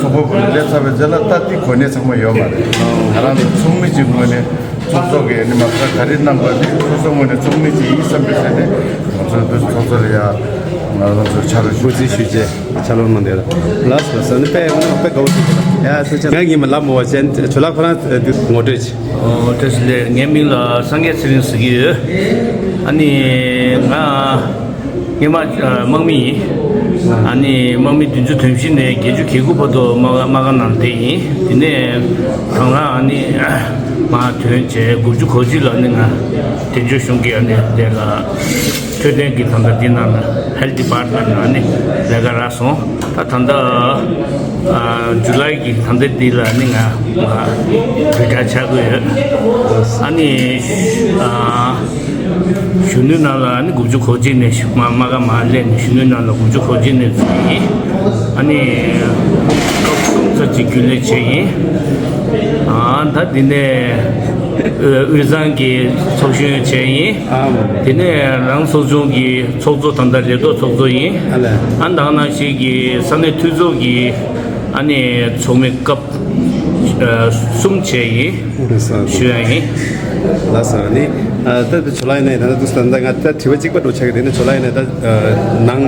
ཚོགས་པ་བར་སླེབས་ཚར་བའི་རྗེས་ལ་ད་ཏི་གོ་གནས་ཚང་མ་ཡོད་མ་རེད། ང་རང་ཚོ་ཚོགས་མི་གཅིག་ངོས་ནས་ཚོགས་གཙོ་གི་ནི་མ་ག་ག་རེ་གནང་དགོས་ནི་སོ་སོ་ངོས་ནས་ཚོགས་མི་གཅིག་ཡིན་བསམ་པའི་ཆ་ནས་ང་ཚོ་འདི་ཚོགས་གཙོ་ལ་ཡ་ང་རང་ཚོ་ཕྱག་རོགས་ཞུ་གུས་བརྩི་ཞུ་རྗེས་ཕྱག་རོགས་གནང་དེ་ལ་ལགས་སོ་ཟེར་ནི་དཔེ་དཔེ་དགའ་བོ་ཞིག་ཡ་སུ་ཆ་ང་ཡིན་མ་ལབ་མོ་བ་ཅན་ཇོ་ལགས་ཁོ་རང་འདི་ངོ་སྤྲོད་བྱེད། ཨོ་བཀྲ་ཤིས་བདེ་ལེགས། ངའི་མིང་ལ་སངས་རྒྱས་ཚེ་རིང་ཟེར་གྱི་ཡོད། ཨ་ནི་ང་སྔོན་མ་ཨ་དམག་མི་ཡིན། ཨ་ནི་དམག་མི་བདུན་ཅུ་དོན་བཞི་ནས་བརྒྱད་ཅུ་གྱ་དགུ་བར་དུ་དམག་དམག་སྒར་ནང་བསྡད་ཡིན། དེ་ནས་དང་རང་ཨ་ནི་མར་ཐོན་བྱས་དགུ་བཅུ་གོ་གཅིག་ལ་ཨ་ནི་ང་བཙན་བྱོལ་གཞུང་གི་ཨ་ནི་དེ་ལ་འཕྲོད་བསྟེན་གྱི་ད་ལྟ་འདི་ནང་ལ་ཧེལ་ཐི་ཌི་པཱར་ཊི་མེན་ཊི་ནང་ཨ་ནི་ལས་ཀ་རག་སོང་། ད་ད་ལྟ་ཨ་ཇུ་ལའི་གི་ད་ལྟ་འདི་ལ་ནི་ང་ང་བོད་སྒར་ཆགས་ཀྱི་ཡོད། ཨ་ནི་ཨ་ གཞོན་ནུའི་ནང་ལ་ཨ་ནི་དགུ་བཅུ་གོ་གཅིག་ནས་མ་མ་ག་མ་སླེབས་ནས་གཞོན་ནུའི་ནང་ལ་དགུ་བཅུ་གོ་གཅིག་ནས་བཙུགས་ཡིན། ཨ་ནི་སྐབས་གསུམ་ཙམ་ཅིག་རྒྱུན་ལས་བྱས་ཡིན། ཨ་ད་འདི་ནས་དབུས་གཙང་གི་ཚོགས་གཞོན་བྱས་ཡིན། དེ་ནས་རང་ཚོགས་ཆུང་གི་ཚོགས་གཙོ་དང་ད་ལས་ཐོག་ཚོགས་གཙོ་ཡིན། ཨ་ད་ག་ནང་བཞིན་གྱི་ས་གནས་འཐུས་ཚོགས་ཀྱི་ཨ་ནི་ཚོགས་མི་སྐབས་གསུམ་བྱས་ཡིན། ཞུ་ཡ་ཡིན། ལགས་སོ། ནི་ད་ད་ཇོ་ལགས་ཡིན་ནའི་ད་ད་དུས་ད་ད་ང་ད་དྲི་བ་གཅིག་པ་འདྲ་ཆགས་ཀྱི། དེ་ནི་ཇོ་ལགས་ཡིན་ནའི་ད་ནང་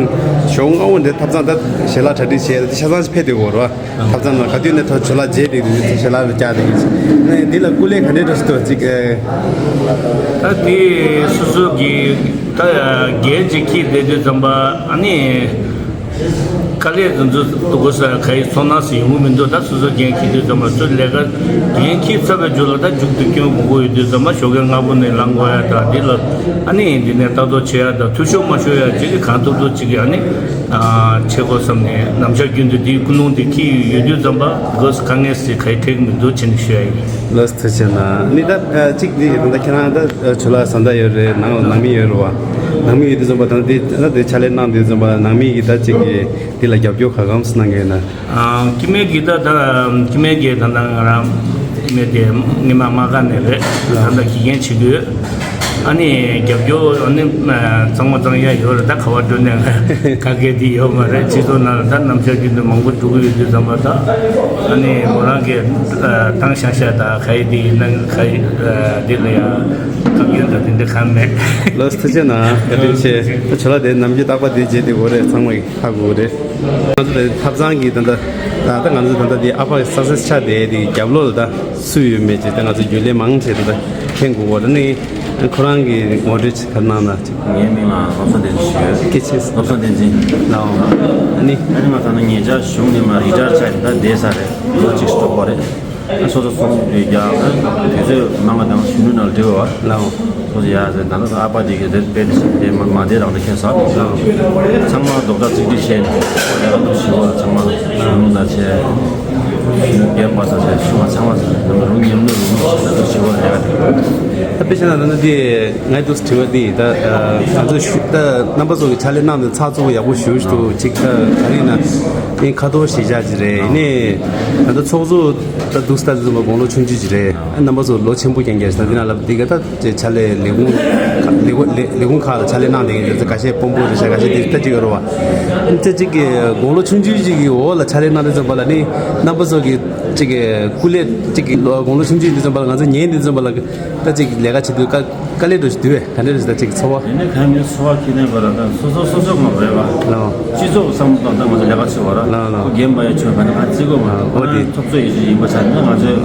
ཞོགས་སྔ་བོ་འདི་ཐབ་ཚང་ད་ཞལ་ལག་གྲ་སྒྲིག་བྱས་ད་ཆ་ཚང་ཕེབས་དུས་འོར་བ། ཐབ་ཚང་ནང་ག་དུས་ནས་ཐོ་ཇོ་ལགས་རྗེས་འདེགས་དུས་ཞལ་ལག་བཀྱག་དེ་ཡིན། ནི་འདི་ལ་སྐུ་ལས་ག་འདྲའི་འགྲོ་སྲིད་དོ་གཅིག་ད་དེ་སོ་སོ་གི་ད་འགན་ཅིག་འཁྱེར་བསྡད་དུས་ཙམ་པ་ཨ་ནི། དཀའ་ལས་དེ་ཚོ་སྡུག་པོ་ས་ག་ཡི་ཚོར་སྣང་ཟེར་ཡོང་གི་མི་འདུག་ད་སོ་སོ་འགན་འཁྱེར་དུས་ཙམ་པ་ཚོ་ལས་ཀ་འགན་འཁྱེར་ཚར་བའི་རྗེས་ལ་ད་མཇུག་ཏུ་སྐྱོན་དགོས་ཀྱི་ཡོད་དུས་ཙམ་པ་ཞོགས་ཀས་སྔ་པོ་ནས་ལངས་དགོས་ཡ་ད་འདི་ལ་ཨ་ནི་འདི་ནས་ལྟ་རྟོག་བྱེད་ཡ་ད་འཐུས་ཤོར་མ་ཤོར་ཡ་ཅིག་གང་ཐུབ་ཐུབ་ཅིག་ཨ་ནི་བྱེད་དགོས་བསམ་ནས་ནམ་ཞག་རྒྱུན་དུ་འདིའི་ཀུན་སློང་དེ་འཁྱེར་ཡོད་དུས་ཙམ་པ་དགོས་དཀའ་ངལ་ཟེར་ག་ཡི་འཕྲད་ཀྱི་མི་འདུག་ཅེས་ནས་ཞུ་ཡ་ཡིན། ལགས་སོ། ཐུགས་རྗེ་གནང་། ནི་ད་གཅིག་འདི་ད་ཁྱེད་རང་ད་ཇོ་ལགས་བཟའ་ཟླ་ཡོད་རེད། ནང་ལ་ནང་མི་ཡོད་རེད་བ། ནང་མི་ཡོད་དུས་ཙམ་པ་ད་འདི་ད་འདི་ཕྱག་ལས་གནང་དུས་ཙམ་པ་ནང་མི་གི་ད་གཅིག་གི་འདི་ལ་རྒྱབ་སྐྱོར་ག་གམ་གནང་གི་ཡོད་ན། ཨ་སྐྱེ་དམན་གྱི་ད་ད་སྐྱེ་དམན་གྱི་ད་ད་ང་རང་སྐྱེ་དམན་དེ་སྔོན་མ་མ་ག་ནས་རེད། ད་ད་དགེ་རྒན་བྱེད་དུས་ཨ་ནི་རྒྱབ་སྐྱོར་ཨ་ནི་གཙང་མ་གཙང་ཡ་ཡོད་རེད། ད་ག་བ་འགྲོ་ནས་ག་གེ་དེ་ཡོད་མ་རེད། སྤྱི་ཚོགས་ནང་ལ་ད་ནམ་ཞག་རྒྱུན་དུ་མང་པོ་འགྲོ་གི་ཡོད་དུས་ཙམ་པ་ད་ཨ་ནི་མོ་རང་གི་ཏང་ཤག་ཤག་ད་ག་ཡི་དེ་ཡིན་ན་ག་ཡི་དེ་ལ་ཡ་སྐབས་ཡོད་ད་དེ་འདྲ་གང་མེད། ལགས་སོ། ཐུགས་རྗེ་གནང་། བཀའ་དྲིན་ཆེ། ད་ཇོ་ལགས་དེ་ནམ་རྒྱུན་རྟག་པ་དེ་བརྗེད་དེ་གོ་རེད། ཚང་མ་ཡི་ཧ་གོ་རེད། ང་ཚོ་དེ་ཐབ་ཚང་གི་ད་ལྟ་ད་ལྟ་ང་ཚོ་ད་ལྟ་དེ་ཨ་ཕ་གི་སག་སེས་ཆགས་བསྡད་དེ་རྒྱབ་ལོགས་ལ་ད་སུ་ཡོད་མེད་ཅེས་ད་ང་ཚོ་རྒྱུན་ལས་མང་ཆེ་ད་ལྟ་མཁྱེན་དགོས་གོ་རེད། ནི་ཁོ་རང་གི་ངོ་སྤྲོད་ཅིག་ག་གནང་ན་ཅིག་ངའི་མིང་ལ་བློ་བཟང་བསྟན་འཛིན་ཞུ་ཡོད། སྐད་ཆེ། བློ་བཟང་བསྟན་འཛིན་ལའོ། ནི་ཨ་ནི་ང་ད་ནི་ཉེ་ཆར་གཞུང་ནས་མ་རི་ཊ་ཡར་ཆགས་ཡིན། ད་བསྡད་ས་རེད། ལོ་གཅིག་སྤྲོ་པོ་རེད། སོ་སོ་སོང་དུས་ཀྱང་དུས་ཚོད་མང་བ་དང་གཞོན་ནུ་ནང་འབྲེལ་བ། ལའོ། སོ་སོ་ཡ་ཟེར་ད་ལྟ་ཨ་ཕ་དེ་གི་དེ་དཔེ་དེ་མ་མ་བདེ་རང་དེ་ཁྱེད་ཟ། ལའོ། ཚང་མ་རྡོག་རྩ་གཅིག་སྒྲིལ་བྱས་ནས་ལས་ཀ་འདུག་ཞི་བ་ཚང་མ་གཞོན་ནུ་དང་བྱས་རྒན་པ་དང་བྱས་ཞུ་བ་ཚང་མ་ཟེར་ནས་རུང་ཉམས་ལེན་རུང་ཞི་བ་ལས་ཀ་དེ། ད་དཔེ་བཤད་ན་ད་ནི་དེ་ངའི་འདུག་དྲི་བ་དེ་ད་ང་ཚོ་ཞུ་ད་རྣམ་པ་ཚོ་གི་ཕྱག་ལས་གནང་དེ་ཚགས་ཚུད་པོ་ཡག་པོ་ཞུ་ཞུ་ཅིག་ད་ག་རེ་ཡིན་ན་ཨེ་ཁ་ཐོར་ཞེ་བཞག་ཅིག་རེད། ཡིན་ནའི་ད་ལྟ་ཚོགས་གཙོ། ད་འདུག་སེ་ལྟ་དུས་ཙམ་པ་དགུང་ལོ་ཆུང་ཆུང་ཅིག་རེད། རྣམ་པ་ཚོ་ལོ་ཆེན་པོ་རྐྱང་རྐྱང་ཞིག་ད་འདི་ན་ལབ་འདི་ག་ད་ཅེ་ཕྱག་ལས་ལས་ཁུངས་ཁག་ལས་ཁུངས་ལས་ཁུངས་ཁག་ལ་ཕྱག་ལས་གནང་བསྡད་མཁན་ཡོད་ཚེ་འགའ་ཤས་དཔོན་པོ་རེད་ཤག་འགའ་ཤས་འདི་ལྟ་ཅིག་ཡོད་རེད་བ། ཅེ་གཅིག་གི་དགུང་ལོ་ཆུང་ཆུང་ཅིག་གི་འོག་ལ་ཕྱག་ལས་གནང་དུས་ཙམ་པ་ལ་ནི་རྣམ་པ་ཚོ་གི་གཅིག་གི་སྐུ་ལས་གཅིག་གི་ལོ་དགུང་ལོ་ཆུང་ཆུང་དུས་ཙམ་པ་ལ་ང་ཚོ་ཉན་དུས་ཙམ་པ་ལ་ད་ཅིག་ལས་ཀ་བྱེད་དུས་དཀའ་དཀའ་ལས་འདྲ་ཞིག་འདུག་བས། ག་འདྲ་རེད་ཞིག་ད་ཅིག་ཚོར་བ། དེ་ནས་གང་མིན་ཚོར་བ་ཁྱེར་ནས་པ་ལ་ད་སོ་སོ་སོ་སོ་ངོ་རེད་བ། ལའོ། སྤྱི་ཚོགས་བསམ་བློ་དང་ད་ང་ཚོ་ལས་ཀ་བྱེད་བ་ར། ལའོ་ལའོ། ཁོ་རྒན་པ་ཡ་ཆོས་ག་ནས་ག་བརྩི་དགོས་མ་རེད། ཨོ་ཁོ་དེ། རང་ཚོགས་གཙོ་ཡིན་ཞིག་ཡིན་པ་ཆ་ནས་ང་ཚོས་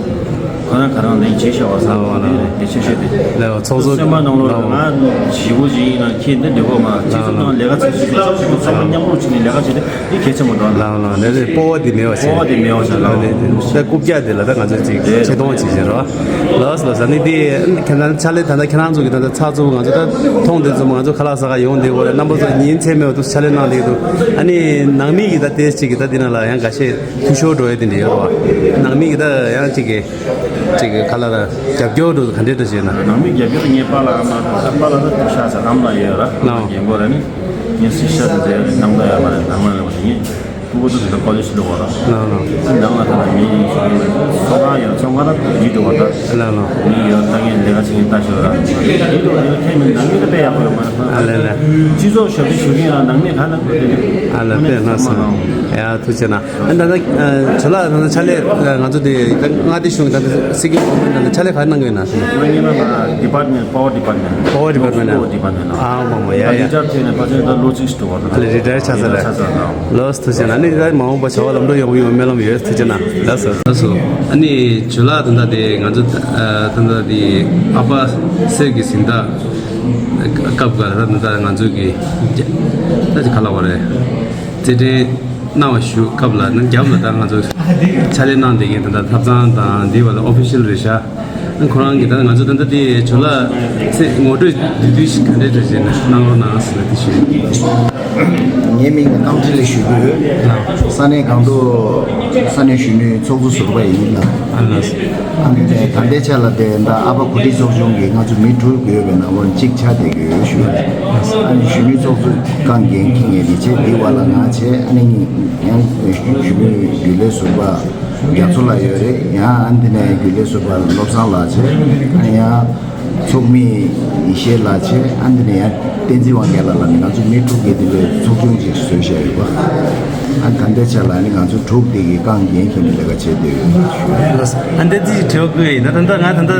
ཁོ་རང་ག་རང་ལས་བྱེད་ཤེས་བ་བསམ་བློ་དེ་རེད། དེ་ཆེ་ཤོས་དེ། ལའོ་ཚོགས་གཙོ། སེམས་པ་ནང་ལོགས་ལ་ང་ཞི་བོ་ཞིག་ཡིན་ན་ཁྱེད་འདི་འདྲི་དགོས་མ་རེད། སྤྱི་ཚོགས་ནང་ལས་ཀ་བྱེད་ཤེས་ཀྱི་ཚོགས་གཙོ་ཚང་མ་མཉམ་རུབ་བྱས་ནས་ལས་ཀ་བྱེད་དེ། དེ་གལ་ཆེན་པོ་འདུག་ལའོ་ལའོ། ལས་རེད། སྤོབས་པ་དེ་མེད་པ་བྱས། སྤོབས་པ་དེ་མེད་པ་བྱས་ལའོ། ལས་རེད། ད་རྐུབ་བཀྱག་དེ་ལ་ད་ང་ཚོས་ཅིག་རེད། ཆེ་མཐོང་བྱེད་བཞིན་རོ། ལགས་སོ་ལགས་སོ། ནི་དེ་ཁྱེད་རང་ཕྱག་ལས་ད་ལྟ་ཁྱེད་རང་ཚོ་གི་ད་ལྟ་ཚགས་ཚུད་ང་ཚོ་ད་མཐོང་དེ་ཚོ་ང་ཚོ་ཁ་ལག་ཟ་ག་ཡོང་དེ་འོ་རེད། རྣམ་པ་ཚོ་ཉིན་མཚན་མེད་པ་འདུག་ཕྱག་ལས་གནང་བསྡད་འདུག་ཨ་ནི་ནང་མི་གི་ད་ལྟའི་ཅིག་གི་ད་དེ་ནང་ལ་ཡང་འགའ་ཤས་འཐུས་ཤོར་འགྲོ་ཡ་དེ་འདྲ་ཡོད་རེད་བ། ནང་མི་གི་ད་ཡང་ཅིག་གི་ཅིག་གི་ཁ་ལག་ད་རྒྱབ་སྐྱོར་འགྲོ་ག་འདྲས་འདྲ་བྱས་ན། ནང་མི་རྒྱབ་སྐྱོར་ངའི་པཱ་ལགས་ཨ་མ་ད་པཱ་ལགས་ད་ཤ་ཟ་ཨ་མ་ལགས་ཡོད་ར། ལགས། རྒན་གོག་ར་ནི་ངའི་སྲིད་ཤ་དེ་ཟེར་རྣམ་ཐར་ཡོད་མ་རེད། ནང་མ་ལ་ཡོད་པ་དེ་ངས། ཕྲུ་གུ་ཚོ་དེ་ཚོ་ཀོ་ལེཇ་སློབ་པ་ར། ལགས་ལགས། ནང་ལ་ད་ལྟ་མི་ཚོ་ཚོང་ཁང་ཡོད། ཚོང་ཁང་ལ་ཡིད་འགྲོ་བ་ད། ལགས་ལགས། མི་ཡོད་ལྟ་མཁན་ལས་ཀ་བྱེད་མཁན་ལྟ་ཞོར་ར། ཡིད་འགྲོ་དེ་ལ་ཁྱད་མེད། ནང་མི་ལ་དཔེ་ཡག་པོ་ཡོད་མ་རེད། ཨ་ལས་ལས། སྤྱི་ཚོགས་ཞབས་ཕྱི་ཞུ་མཁན་ལ་ནང་མི་ག་ནང་དགོས་དེ་ནི། ཨ་ལས་དཔེ་ལགས་སོ། ཡ་ཐུགས་རྗེ་གནང་། ཨ་ད་ལྟ་ཇོ་ལགས་ད་ལྟ་ཕྱག་ལས་ང་ཚོ་དེ་ད་མངའ་སྡེ་གཞུང་གི་ད་ལྟ་སྲིད་སྐྱོང་གི་ད་ལྟ་ཕྱག་ལས་ག་རེ་གནང་གི་ཡོད་ན། ང་ཉིད་ལ་ང་ཌི་པཱར་ཊི་མེན་ཊི། པ་ཝར་ཌི་པཱར་ཊི་མེན་ཊི། པ་ཝར་ཌི་པཱར་ཊི་མེན་ཊི། པ་ཝར་ཌི་པཱར་ཊི་མེན་ཊི་ལ། ཨ་མ་མ་ཡ་ཡ། ད་ལི་ཊ་ཡར་ཆགས་ཚར་རེད། ཨ་ལི་ཊ་ཡར་ཆགས་ཚར་རེད། ཆགས་ཚར་རེད། ལགས་སོ་ཐུགས་རྗེ་གནང་། ཨ་ནི་ད་མ་འོངས་པ་བྱ་བ་ལམ་འགྲོ་ཡོང་གི་ཡོང་སྨོན་ལམ་ཡོད། ཐུགས་རྗེ་གནང་། ལགས་སོ་ལགས་སོ། ཨ་ནི་ཇོ་ལགས་ད་ལྟ་དེ་ང་ཚོ་ད་ལྟ་དེ་ཨ་ཕ་གསེར་གྱི་གཟེངས་རྟགས་སྐབས་འགའ་ལ་ད་ལྟ་ང་ཚོ་གི་ད་ཅི་ག་ལབ་པ་རེད། རྩེད་འགྲན་གནང་བ་ཞུ་སྐབས་ལ་ནི་རྒྱབ་ལ་ད་ང་ཚོ་ཕྱག་ལས་གནང་བསྡད་མཁན་ད་ལྟ་ཐབ་ཚང་དང་འདི་བ་ལ་ཨོ་ཕི་ཤལ་རེད་ཤག་ཁོ་རང་གིས་ད་ང་ཚོ་ད་ལྟ་དེ་ཇོ་ལགས་ཚེ་ངོ་སྤྲོད་བསྡུས་བསྡུས་ཤིག་ག་འདྲས་འདྲ་བྱས་ན་གནང་རོགས་གནང་ཟེར་ན་དེ་ཞུ། ངའི་མིང་ལ་རྟ་མགྲིན་ལགས་ཞུ་གི་ཡོད། ལགས། ས་གནས་སྒང་ཏོག་ས་གནས་གཞོན་ནུའི་ཚོགས་གཙོ་ཟུར་པ་ཡིན་ལགས། ཨ་ལགས། ཨ་ནི་ད་ལྟའི་ཆ་ལ་དེ་ད་ཨ་ཕ་གོ་སྒྲིག་ཚོགས་ཆུང་གིས་ང་ཚོ་མི་དྲུག་ཡོད་པའི་ནང་ལོགས་གཅིག་ཆགས་བསྡད་ཀྱི་ཡོད་ཞུ། ཨ་ནི་གཞོན་ནུའི་ཚོགས་གཙོ་རྐང་འགན་འཁྱེར་མཁན་དེ་བྱས་འདི་བར་ལ་ང་བྱས། ཨ་ནི་ཡང་གཞོན་ནུའི་རྒྱུན་ལས་ཟུར་པ་རྒྱ་མཚོ་ལགས་ཡོད་རེད། ཡང་ཨ་ནི་དེ་ནས་རྒྱུན་ལས་ཟུར་པ་བློ་བཟང་ལགས་བྱས། ཨ་ནི་ཡང་ཚོགས་མི་ཡེ་ཤེས་ལགས་བྱས། ཨ་ནི་དེ་ནས་ཡང་བསྟན་འཛིན་དབང་རྒྱལ་ལགས་ལ་ནི་ང་ཚོ་མི་དྲུག་གིས་དེ་འདྲའི་ཚོགས་ཆུང་ཅིག་བཟོས་བཞག་ཡོད་པ། ཨ་ནི་ད་ལྟའི་ཆ་ལ་ནི་ང་ཚོ་དྲུག་དེ་གིས་རྐང་འགན་འཁྱེར་ནས་ལས་ཀ་བྱས་བསྡད་ཡོད་ཞུ། ལགས། ཨ་འདི་ཅིག་དྲི་བ་བཀོད་ཡིན་ན། ད་ལྟ་ང་ད་ལྟ་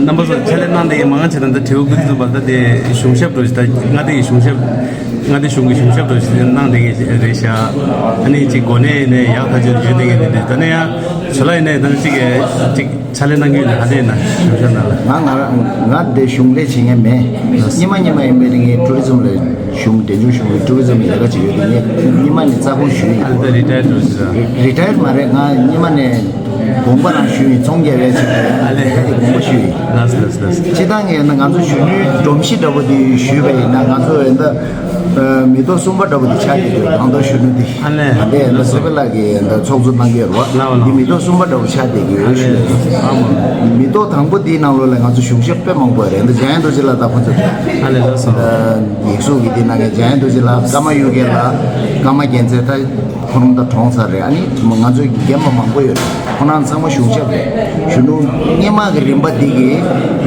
རྣམ་པ་ཚོ་ཕྱག་ལས་གནང་བསྡད་ཡིན། མ་ང་ཆེ་ད་ལྟ་དྲི་བ་བཀོད་དུས་ཙམ་པ་ད་དེ་གཞུང་ཞབས་འགྲོ་ཞིག་ད་མངའ་སྡེ་ཡི་གཞུང་ཞབས། མངའ་སྡེ་གཞུང་གི་གཞུང་ཞབས་འགྲོ་ཞིག་གནང་བསྡད་མཁན་རེད་ཤག་ཨ་ནི་ཅིག་གོ་གནས་ནས་ཡག་ཐག་ཆོད་ཡོད་བསྡད་མཁན་དེ་འདྲ། ད་ནི་ཡང་ཇོ་ལགས་ཡིན་ནའི་ད་ནི་ཅིག་ཅིག་ཕྱག་ལས་གནང་རྒྱུ་ཡིན་ན་ཧ་ལས་ན་གཞུང་ཞབས་ནང་ལ། ང་ང་ང་འདི་གཞུང་ལས་བྱེད་མཁན་མེད། སྔོན་མ་སྔོན་མ་ཡིན་པའི་ངས་ཊུ་རི་ཛམ་ལ་གཞུང་འབྲེལ་འབྱུང་གཞུང་གི་ཊུ་རི་ཛམ་ལས་ཀ་བྱེད་ཡོད་དེ། ངས་སྔོན་མ་ནས་རྩ་དགོངས་ཞུས་ཡིན། ཨ་ལ་ད་རི་ཊ་ཡར་འགྲོ་ཟེར་ར། རི་ཊ་ཡར་མ་རེད། ང་སྔོན་མ་ནས་དགོངས་པ་རང་ཞུས་ཡིན། ཚོང་རྒྱག་ཡས་ཆེད་དུ་ཨ་ལས་ད་དེ་དགོངས་པ་ཞུས་ཡིན། ལགས་ལགས་ལགས། སྤྱིར་བཏང་ངས་ན་ང་ཚོ་གཞོན་ནུའི་སྒྲོམ་གཞི་འདྲ་པོ་དེ་ཞུས་པ་ཡིན་ན་ང་ཚོ་ཡིན་ད་མི་ཐོག་གསུམ་པ་འདྲ་པོ་དེ་ཆགས་ཀྱི་འདུག་དང་ཐོག་གཞོན་ནུ་དེ། ཨ་ལས། ད་ལྟའི་ཡིན་ད་ཚེ་འཕེལ་ལགས་ཀྱིས་ཡིན་ད་ཚོགས་གཙོ་གནང་གི་ཡོད་རེད་བ། ལགས་ལགས། འདི་མི་ཐོག་གསུམ་པ་འདྲ་པོ་ཆགས་བསྡད་ཀྱི་ཡོད་ཞུ། ཨ་མ། མི་ཐོག་དང་པོ་འདིའི་ནང་ལོགས་ལ་ང་ཚོ་གཞུང་ཞབས་དཔེ་མང་པོ་རེད། འདི་འཇམ་དབྱངས་རྡོ་རྗེ་ལགས་དང་ཁོང་ཚོ། ཨ་ལས་ལགས་སོ། ཡིག་གཟུགས་ཀྱི་འདི་ནང་གི་འཇམ་དབྱངས་རྡོ་རྗེ་ལགས། ཀརྨ་གཡུ་རྒྱལ་ལགས། ཀརྨ་རྒྱལ་མཚན། ད་ཁོ་རང་ད་གྲོངས་ཚར་རེད། ཨ་ནི་ང་ཚོའི་རྒན་པ་མང་པོ་ཡོད་རེད། ཁོ་རང་ཚང་མ་གཞུང་ཞབས་རེད། གཞོན་ནུ་སྔོན་མ་གི་རིམ་པ་འདི་གི་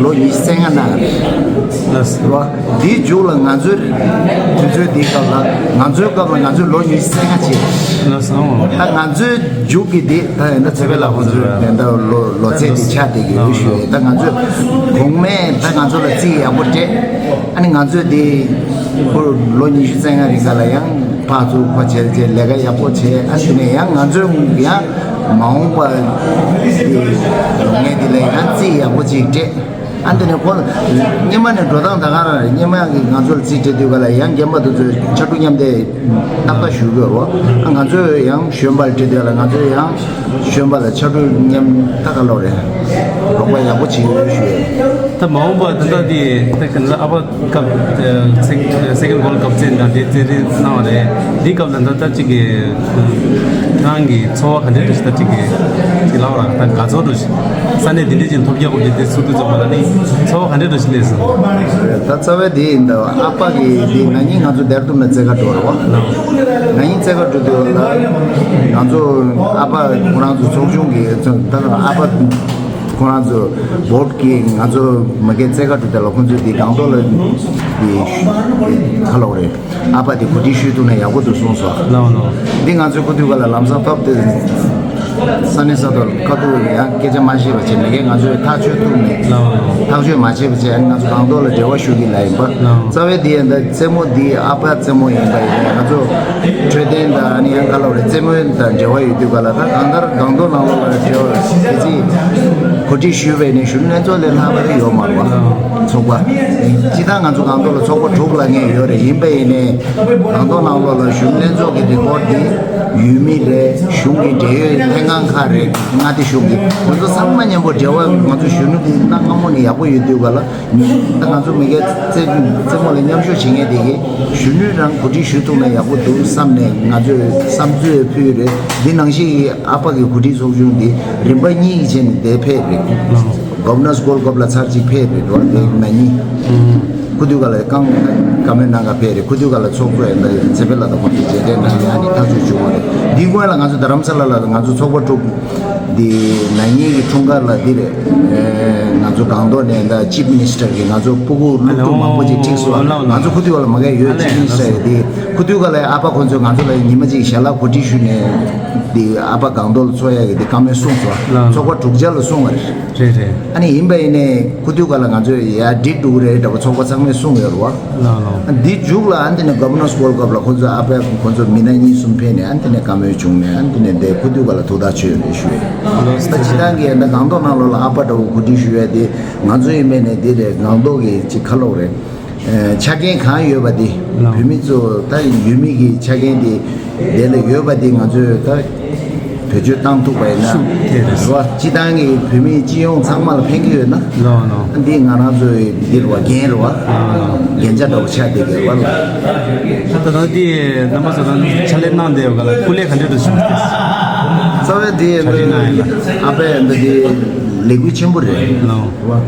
ལོ་ཉི་ཤུ་རྩ་ལྔ་གནང་རེད། ལགས་སོ། རེད་བ། འདིའི་མཇུག་ལ་ང་ཚོའི་དུས་ཚོད་འདིའི་སྐབས་ལ་ང་ཚོའི་སྐབས་ལ་ང་ཚོའི་ལོ་ཉི་ཤུ་རྩ་ལྔ་བྱས། ལགས་སོ། ད་ང་ཚོའི་མཇུག་གི་འདི་ད་ཡིན་ད་ཚེ་འཕེལ་ལགས་ཁོང་ཚོའི་ད་ལོ་ལོ་ཚད་འདི་ཆགས་བསྡད་ཀྱི་ཡོད་ཞུ། ད་ང་ཚོས་གོང་མས་ད་ང་ཚོ་ལ་རྩིས་ཡག་པོ་སྤྲད། ཨ་ནི་ང་ཚོས་འདི་ཁོ་ལོ་ཉི་ཤུ་རྩ་ལྔ་རིང་ག་ལ་ཡང་ཕར་ཚུར་ཕར་བྱས་བྱས་ལས་ཀ་ཡག་པོ་བྱས། ཨ་ནི་དེ་ནས་ཡང་ང་ཚོས་ཡང་མ་འོངས་པ་འདི་ཡོང་མཁན་འདི་ལ་ཡང་རྩིས་ཡག་པོ་ཅིག་སྤྲད། ཨ་ནི་དེ་ནས་ཁོ་སྔོན་མ་ནས་འགྲོ་སྟངས་ད་ག་རང་རེད། སྔོན་མ་གི་ང་ཚོ་ལ་རྩིས་སྤྲད་དུས་ག་ལ་ཡང་རྒན་པ་དེ་ཚོས་ཕྱར་གྲུ་མཉམ་འདེགས་ཏག་ཏག་ཞུ་གི་ཡོད་རེད་བ། ང་ཚོས་ཡང་གཞོན་པ་ལ་སྤྲད་དུས་ག་ལ་ང་ཚོས་ཡང་གཞོན་པ་ལ་ཕྱར་གྲུ་མཉམ་ད་ག་ལོག་རེད། རོགས་པ་ཡག་པོ་བྱེད་ཀྱི་ཡོད་ཞུ་ཡས། ད་མ་འོངས་པ་ད་ལྟ་དེ་ད་ག་ལ་ཨ་ཕ་སྐབས་སེ་ཀེན་ཌི་ཝོལ་ཌི་ཀབ་རྩེད་འདྲ་དེ་རྩེད་རེས་གནང་བ་རེད། འདི་སྐབས་ལ་ད་ལྟ་གཅིག་གི་རང་གི་ཚོར་བ་ག་འདྲ་འདྲ་ཞིག་ད་གཅིག་གི་གཅིག་ལབ་ར་ད་དགའ་ཚོར་འདྲ་ཞིག་ས་གནས་འདི་འདྲ་ཅིག་ཐོབ་རྒྱག་དགོས་ཀྱི་དེ་ཚུར་དུ་ཚོར་བ་ལ་ནི་ཚོར་བ་ག་འདྲ་འདྲ་ཞིག་སླེབས་སོང་། ད་རྩ་བའི་དེ་ཡིན་ད་ཨ་ཕ་གི་དེ་ན་ནིང་ང་ཚོ་ལྡེར་ལྡུན་ལ་རྩེད་གར་འགྲོ་ར་བ། ན་ནིང་རྩེད་གར་འགྲོ་དུས་ལ་ང་ཚོ་ཨ་ཕ་ཁོ་རང་ཚོ་ཚོགས་ཆུང་གི་ད་ཨ་ཕ། ཁོ་རང་ཚོ་བོ་ཌི་གིས་ང་ཚོ་མ་གི་རྩེད་གར་འགྲོ་དེ་ལ་ཁོང་ཚོས་དེ་སྒང་ཏོག་ལ་དེ་ག་ལབ་དགོས་རེད། ཨ་ཕ་དེ་གོ་སྒྲིག་ཞུས་ཐུབ་ན་ཡག་པོ་འདུག་གསུངས་སོང་། ལགས་ལགས། འདི་ང་ཚོས་ཁུ་ཐུག་ག་ལ་ལམ་སང་ཐོབ་སྟེ་ས་གནས་ས་ཐོག་ཁ་ཐུག་ཡང་སྐད་ཆ་མ་བཤད་པ་བྱས་མ་གི་ང་ཚོས་ཐག་གཅོད་ཐུབ་མེད། ལགས་ལགས། ཐག་གཅོད་མ་བྱས་པ་བྱས་ང་ཚོ་སྒང་ཏོག་ལ་འབྲེལ་བ་ཞུ་གི་ལ་ཡིན་པ། ལགས། རྩ་བའི་དེ་ཡང་ད་རྩེད་མོ་འདི་ཨ་ཕ་རྩེད་མོ་ཡིན་པ་ཡིན་ན་ང་ཚོ་འཕྲོད་བསྟེན་དང་ཨ་ནི་ཡང་ག་ལབ་རེད། རྩེད་མོ་དང་འབྲེལ་བ་ཡོད་དུས་ག་ལ་ད་གང་ལྟར་སྒང་ཏོག་ནང་ལོགས་ལ་འབྲེལ་བ་གལ་སྲིད་གོ་སྒྲིག་ཞུས་པ་ཡིན་ན་གཞོན་ལྷན་ཚོགས་ལས་ལྷག་པ་རེ་ཡོད་མ་རེད་བ། ཚོགས་པ་སྤྱིར་བཏང་ང་ཚོ་སྒང་ཏོག་ལ་ཚོགས་པ་དྲུག་ལ་ངེས་ཡོད་རེད། ཡིན་པ་ཡིན་ནའི་སྒང་ཏོག་ནང་ལོགས་ལ་གཞོན་ལྷན་ཚོགས་ཀྱི་རེ་ཀོཌ་འདི་ཡུལ་མི་རེད། གཞུང་གི་འབྲེལ་ཡོད་ལྷན་ཁང་ཁག་རེད། མངའ་སྡེ་གཞུང་གི་དེ་ཚོ་ཚང་མ་མཉམ་པོ་འབྲེལ་བ་ང་ཚོ་གཞོན་ནུ་འདི་གནའ་སྔ་མོ་ནས་ཡག་པོ་ཡོད་དུས་ག་ལ། ད་ང་ཚོ་མི་སྒེར་རྩེད་རྩེད་མོ་ལ་མཉམ་ཞུགས་བྱེད་མཁན་དེ་གིས་གཞོན་ནུས་རང་གོ་སྒྲིག་ཞུ་ཐུབ་ན་ཡག་པོ་འདུག་བསམ་ནས་ང་ཚོས་བསམ་ཚུལ་ཕུལ་རེད། འདི་ནང་བཞིན་གྱི་ཨ་ཕ་གི་གོ་སྒྲིག་ཚོགས་ཆུང་འདི་རིམ་པ་གཉིས་ཀྱི་ཆ་ནས་འདིར་ཕེབས་རེད། གོ་བར་ནར་སི་གྷོལ་ཌི་ཀབ་ལ་ཚར་གཅིག་ཕེབས་རེད་འགྲོ་བ་དེ་ན་ནིང་། ཁུ་ཐུག་ག་ལ་རྐང་བཀའ་མོལ་གནང་ག་ཕེབས་རེད། ཁུ་ཐུག་ག་ལ་ཚོགས་གཙོ་ཡིན་ད་ཚེ་འཕེལ་ལགས་དང་ཁོང་ཚོ་མཇལ་འཕྲད་གནང་ཡ་ནི་ཐག་གཅོད་བྱུང་བ་རེད། འདིའི་སྔོན་ལ་ང་ཚོ་རྡ་རམ་ས་ལ་ལ་ང་ཚོ་ཚོགས་པ་དྲུག་འདི་ན་ནིང་གི་འཁྲུངས་སྐར་ལ་འདི་རེད། ཨེ་ང་ཚོ་སྒང་ཏོག་ནས་ད་ཅིབ་མི་ནི་སི་ཊར་གི་ང་ཚོ་སྤུ་གུ་སློབ་ཕྲུག་མང་པོ་ཅིག་ཁྲིད་སོང་། ང་ཚོ་ཁུ་ཐུག་ག་ལ་མ་གས་ཡོད། ཅིབ་མི་ནི་སི་ཊར་འདི་ཁུ་ཐུག་ག་ལ་ཨ་ཕ་ཁོང་ཚོས་ང་ཚོ་ལ་ཉི་མ་གཅིག་ཞལ་ལག་གོ་སྒྲིག་ཞུས་ནས་འདི་ཨ་ཕ་སྒང་ཏོག་ལ་འཚོགས་ཡ་གི་འདི་བཀའ་མོལ་གསུངས་སོང་། ཚོགས་པ་དྲུག་ཆ་ལ་གསུངས་པ་རེད། རེད་རེད། ཨ་ནི་ཡིན་པ་ཡིན་ནའི་ཁུ་ཐུག་ག་ལ་ང་ཚོས་ཡ་འགྲིག་འགྲོ་གི་རེད་འདྲ་པོ་ཚོགས་པ་ཚང་མས་གསུངས་ཡོད་རེད་བ། ལགས་ལགས། ཨ་འདི་མཇུག་ལ་ཨ་འདི་ནས་གོ་བར་ནར་སི་གྷོལ་ཌི་ཀབ་ལ་ཁོ་ཚོ་ཨ་ཕ་ཁོ་ཚོ་མི་སྣ་གཉིས་གསུམ་ཕེབས་ནས་ཨ་འདི་ནས་བཀའ་མོལ་བྱུང་ནས་ཨ་འདི་ནས་འདི་ཁུ་ཐུག་ག་ལ་ཐུགས་ཐག་ཆོད་ཡོད་རེད་ཞུ་ཡས། ལགས་སོ། ད་སྤྱིར་བཏང་གི་ཡིན་ན་སྒང་ཏོག་ནང་ལོགས་ལ་ཨ་ཕ་འདྲ་པོ་གོ་སྒྲིག་ཞུ་ཡས་དེ་ང་ཚོ་ཡིན་པ་ཡིན་ནའི་འདི་རེད། སྒང་ཏོག་གི་ཅིག་ག་ལབ་དགོས་རེད། ཨེ་ཆ་རྐྱེན་གང་ཡོད་པ་དེ། ལགས། བོད་མི་ཚོ་ད་ཡུལ་མི་གི་ཆ་རྐྱེན་དེ་དེ་ལ་ཡོད་པ་དེ་ང་ཚོས་ད་ བེད་སྤྱོད་བཏང་ཐུབ་པ་ཡིན་ན་ཤུགས་ཐེབས་རེད། རེད་བ། སྤྱི་བཏང་གི་བོད་མི་སྤྱི་ཡོངས་ཚང་མ་ལ་ཕན་གྱི་ཡོད་ན། ལོ་ལོ། འདི་ང་རང་ཚོའི་འདི་རེད་བ། འགན་རེད་བ། ལོ་ལོ། འགན་ཆ་འདྲ་བོ་ཆགས་བསྡད་ཀྱི་རེད་བ། ད་ད་ལྟ་འདི་རྣམ་པ་ཚོ་རང་ཕྱག་ལས་གནང་བསྡད་ཡོད་ག་ལ། སྐུ་ལས་ག་འདྲ་འགྲོ་བཞིན་པ་རེད། རྩ་བའི་འདི་གྲ་སྒྲིག་གནང་ཡོད་ལ། ཨ་ཕས་འདི་འདི་ལེགས་སྐུལ་ཆེན་པོ་རེད། ལོ། རེད་བ།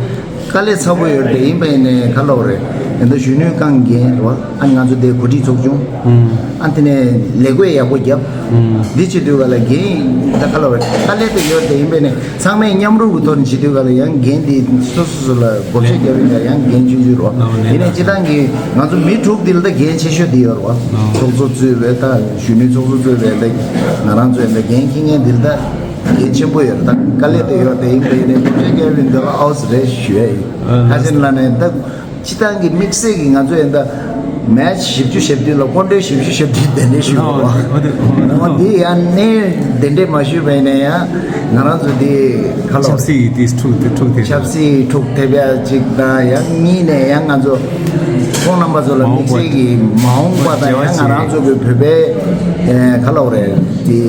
དཀའ་ལས་ཚ་པོ་ཡོད་རེད། ཡིན་པ་ཡིན་ནའི་ག་ལབ་རེད། ད་ལྟ་གཞོན་ནུའི་རྐང་འགན་རེད་བ། ཨ་ནི་ང་ཚོ་དེ་གོ་སྒྲིག་ཚོགས་ཆུང་། ཨ་དེ་ནས་ལས་བགོས་ཡག་པོ་བརྒྱབ། འདི་བྱེད་དུས་ག་ལ་འགན་ད་ག་ལབ་རེད། དཀའ་ལས་དེ་ཡོད་རེད། ཡིན་པ་ཡིན་ནའི་ཚང་མས་མཉམ་རུབ་ཀྱི་ཐོག་ནས་བྱེད་དུས་ག་ལ་ཡང་འགན་དེ་སོ་སོ་སོ་ལ་བགོ་བཤའ་བརྒྱབ་ཡིན་ན་ཡང་འགན་ཆུང་ཆུང་རེད་བ། ཡིན་ནའི་སྤྱི་བཏང་གི་ང་ཚོ་མི་དྲུག་འདི་ལ་ད་འགན་ཆེ་ཤོས་འདི་ཡོད་རེད་བ། ཚོགས་གཙོ་གཙོས་པའི་ད་གཞོན་ནུའི་ཚོགས་གཙོ་གཙོས་པའི་ད་ང་རང་ཚོའི་ད་འགན་འཁྱེར་མཁན་འདི་ལ་ད། གལ་ཆེན་པོ་ཡོད་རེད། ད་དཀའ་ལས་དེ་ཡོད་དེ་ཡིན་པ་ཡིན་ནའི་བགོ་བཤའ་བརྒྱབ་པའི་འདི་ལ་ཨའོ་ཙི་རེད་ཞུ་ཡ་ཡིན། ཨ་ཁ་ཆེན་ལ་ནས་ད་སྤྱི་བཏང་གི་དམིགས་བསལ་གྱི་ང་ཚོ་ཡིན་ད་མེ་ཆི་བཞི་བཅུ་ཞེ་བདུན་ལ་སྐུ་མགྲོན་བཞི་བཅུ་ཞེ་བདུན་གདན་འདྲེན་ཞུ་ཨོ་དགོས་ཨོ་དེ་ཨོ་པ། འོ་འདི་ཡང་གནས་གདན་འདྲེན་མ་ཞུས་པ་ཡིན་ན་ཡང་ང་རང་ཚོ་འདི་ཁ་ལོ་ཆབ་སྲིད་དེ་འཁྲུག་དེ་འཁྲུག་དེ་ཆབ་སྲིད་འཁྲུག་ཐེབས་ཡ་གཅིག་དང་ཡང་གཉིས་ནས་ཡང་ང་ཚོ་ཁོང་རྣམ་པ་ཚོ་ལ་མ་འོངས་དམིགས་བསལ་པ་གྱི་མ་འོངས་པ་དང་ཡང་ང་རང་ཚོ་གི་བོད་པའི་ཁ་ལོ་རེད། དེ་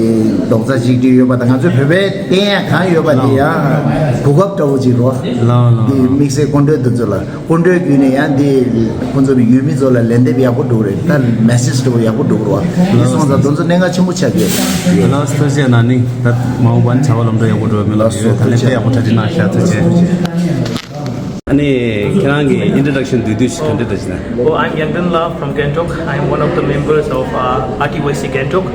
རྡོག་རྩ་གཅིག་སྒྲིལ་ཡོད་པ་དང་ང་ཚོའི་བོད་པའི་བསྟན་ཡག་གང་ཡོད་པ་དེ་ཡང་གོ་སྐབས་འདྲ་བོ་ཅིག་རོ། ལགས་ལགས། དེ་དམིགས་བསལ་སྐུ་མགྲོན་དེ་ཚོ་ལ་སྐུ་མགྲོན་བརྒྱུད་ནས་ཡང་དེ་ཁོང་ཚོ་ཡུལ་མི་ཚོ་ལ་ལན་འདེབས་ཡག་པོ་འགྲོ་གི་རེད། ད་མེ་སེ་ཇི་འདྲ་བོ་ཡག་པོ་འགྲོ་གི་རེད་བ། དེ་སོང་ཙང་དེ་ཚོ་གནད་འགག་ཆེན་པོ་ཆགས་ཀྱི་ཡོད། ལགས་ཐུགས་རྗེ་གནང་ནི། ད་མ་འོངས་པ་ནི་བྱ་བ་ལམ་འགྲོ་ཡག་པོ་འགྲོ་བའི་སྨོན་ལམ་ཡོད། ད་ལན་དཔེ་ཡག་པོ་གྲ་སྒྲིག་གནང་ཤག་ཐུགས་རྗེ་ཆེ། ཨ་ནི་ཁྱེད་རང་གི་introduction་བསྡུས་བསྡུས་ཤིག་ག་འདྲ་འདྲ་ཞིག་ན། Oh, I'm Yangden La from Gangtok. I'm one of the members of uh, R T Y C Gangtok.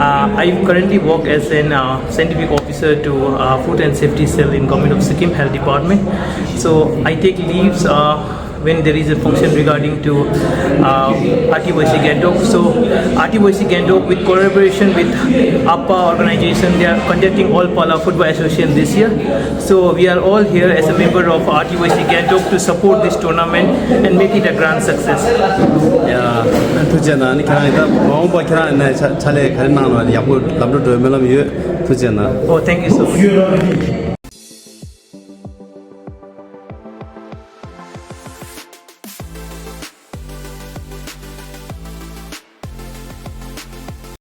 Uh, I currently work as an uh, scientific officer to uh, Food and Safety Cell in Government of Sikkim Health Department. So I take leaves uh, when there is a function regarding to uh, R T Y C Gangtok. So R T Y C Gangtok, with collaboration with APPA organization, they are conducting All Pala Football Association this year. So we are all here as a member of R T Y C Gangtok to support this tournament and make it a grand success. ཡ། ཐུགས་རྗེ་གནང་། ཨ་ནི་ཁྱེད་རང་ཡིན་ད་མ་འོངས་པ་ཁྱེད་རང་ཡིན་ན་ཕྱག་ཕྱག་ལས་ག་རེ་གནང་ན་ཡག་པོ་ལམ་འགྲོ་འགྲོ་བའི་སྨོན་ལམ་ཡོད། ཐུགས་རྗེ་གནང་། Oh, thank you so much.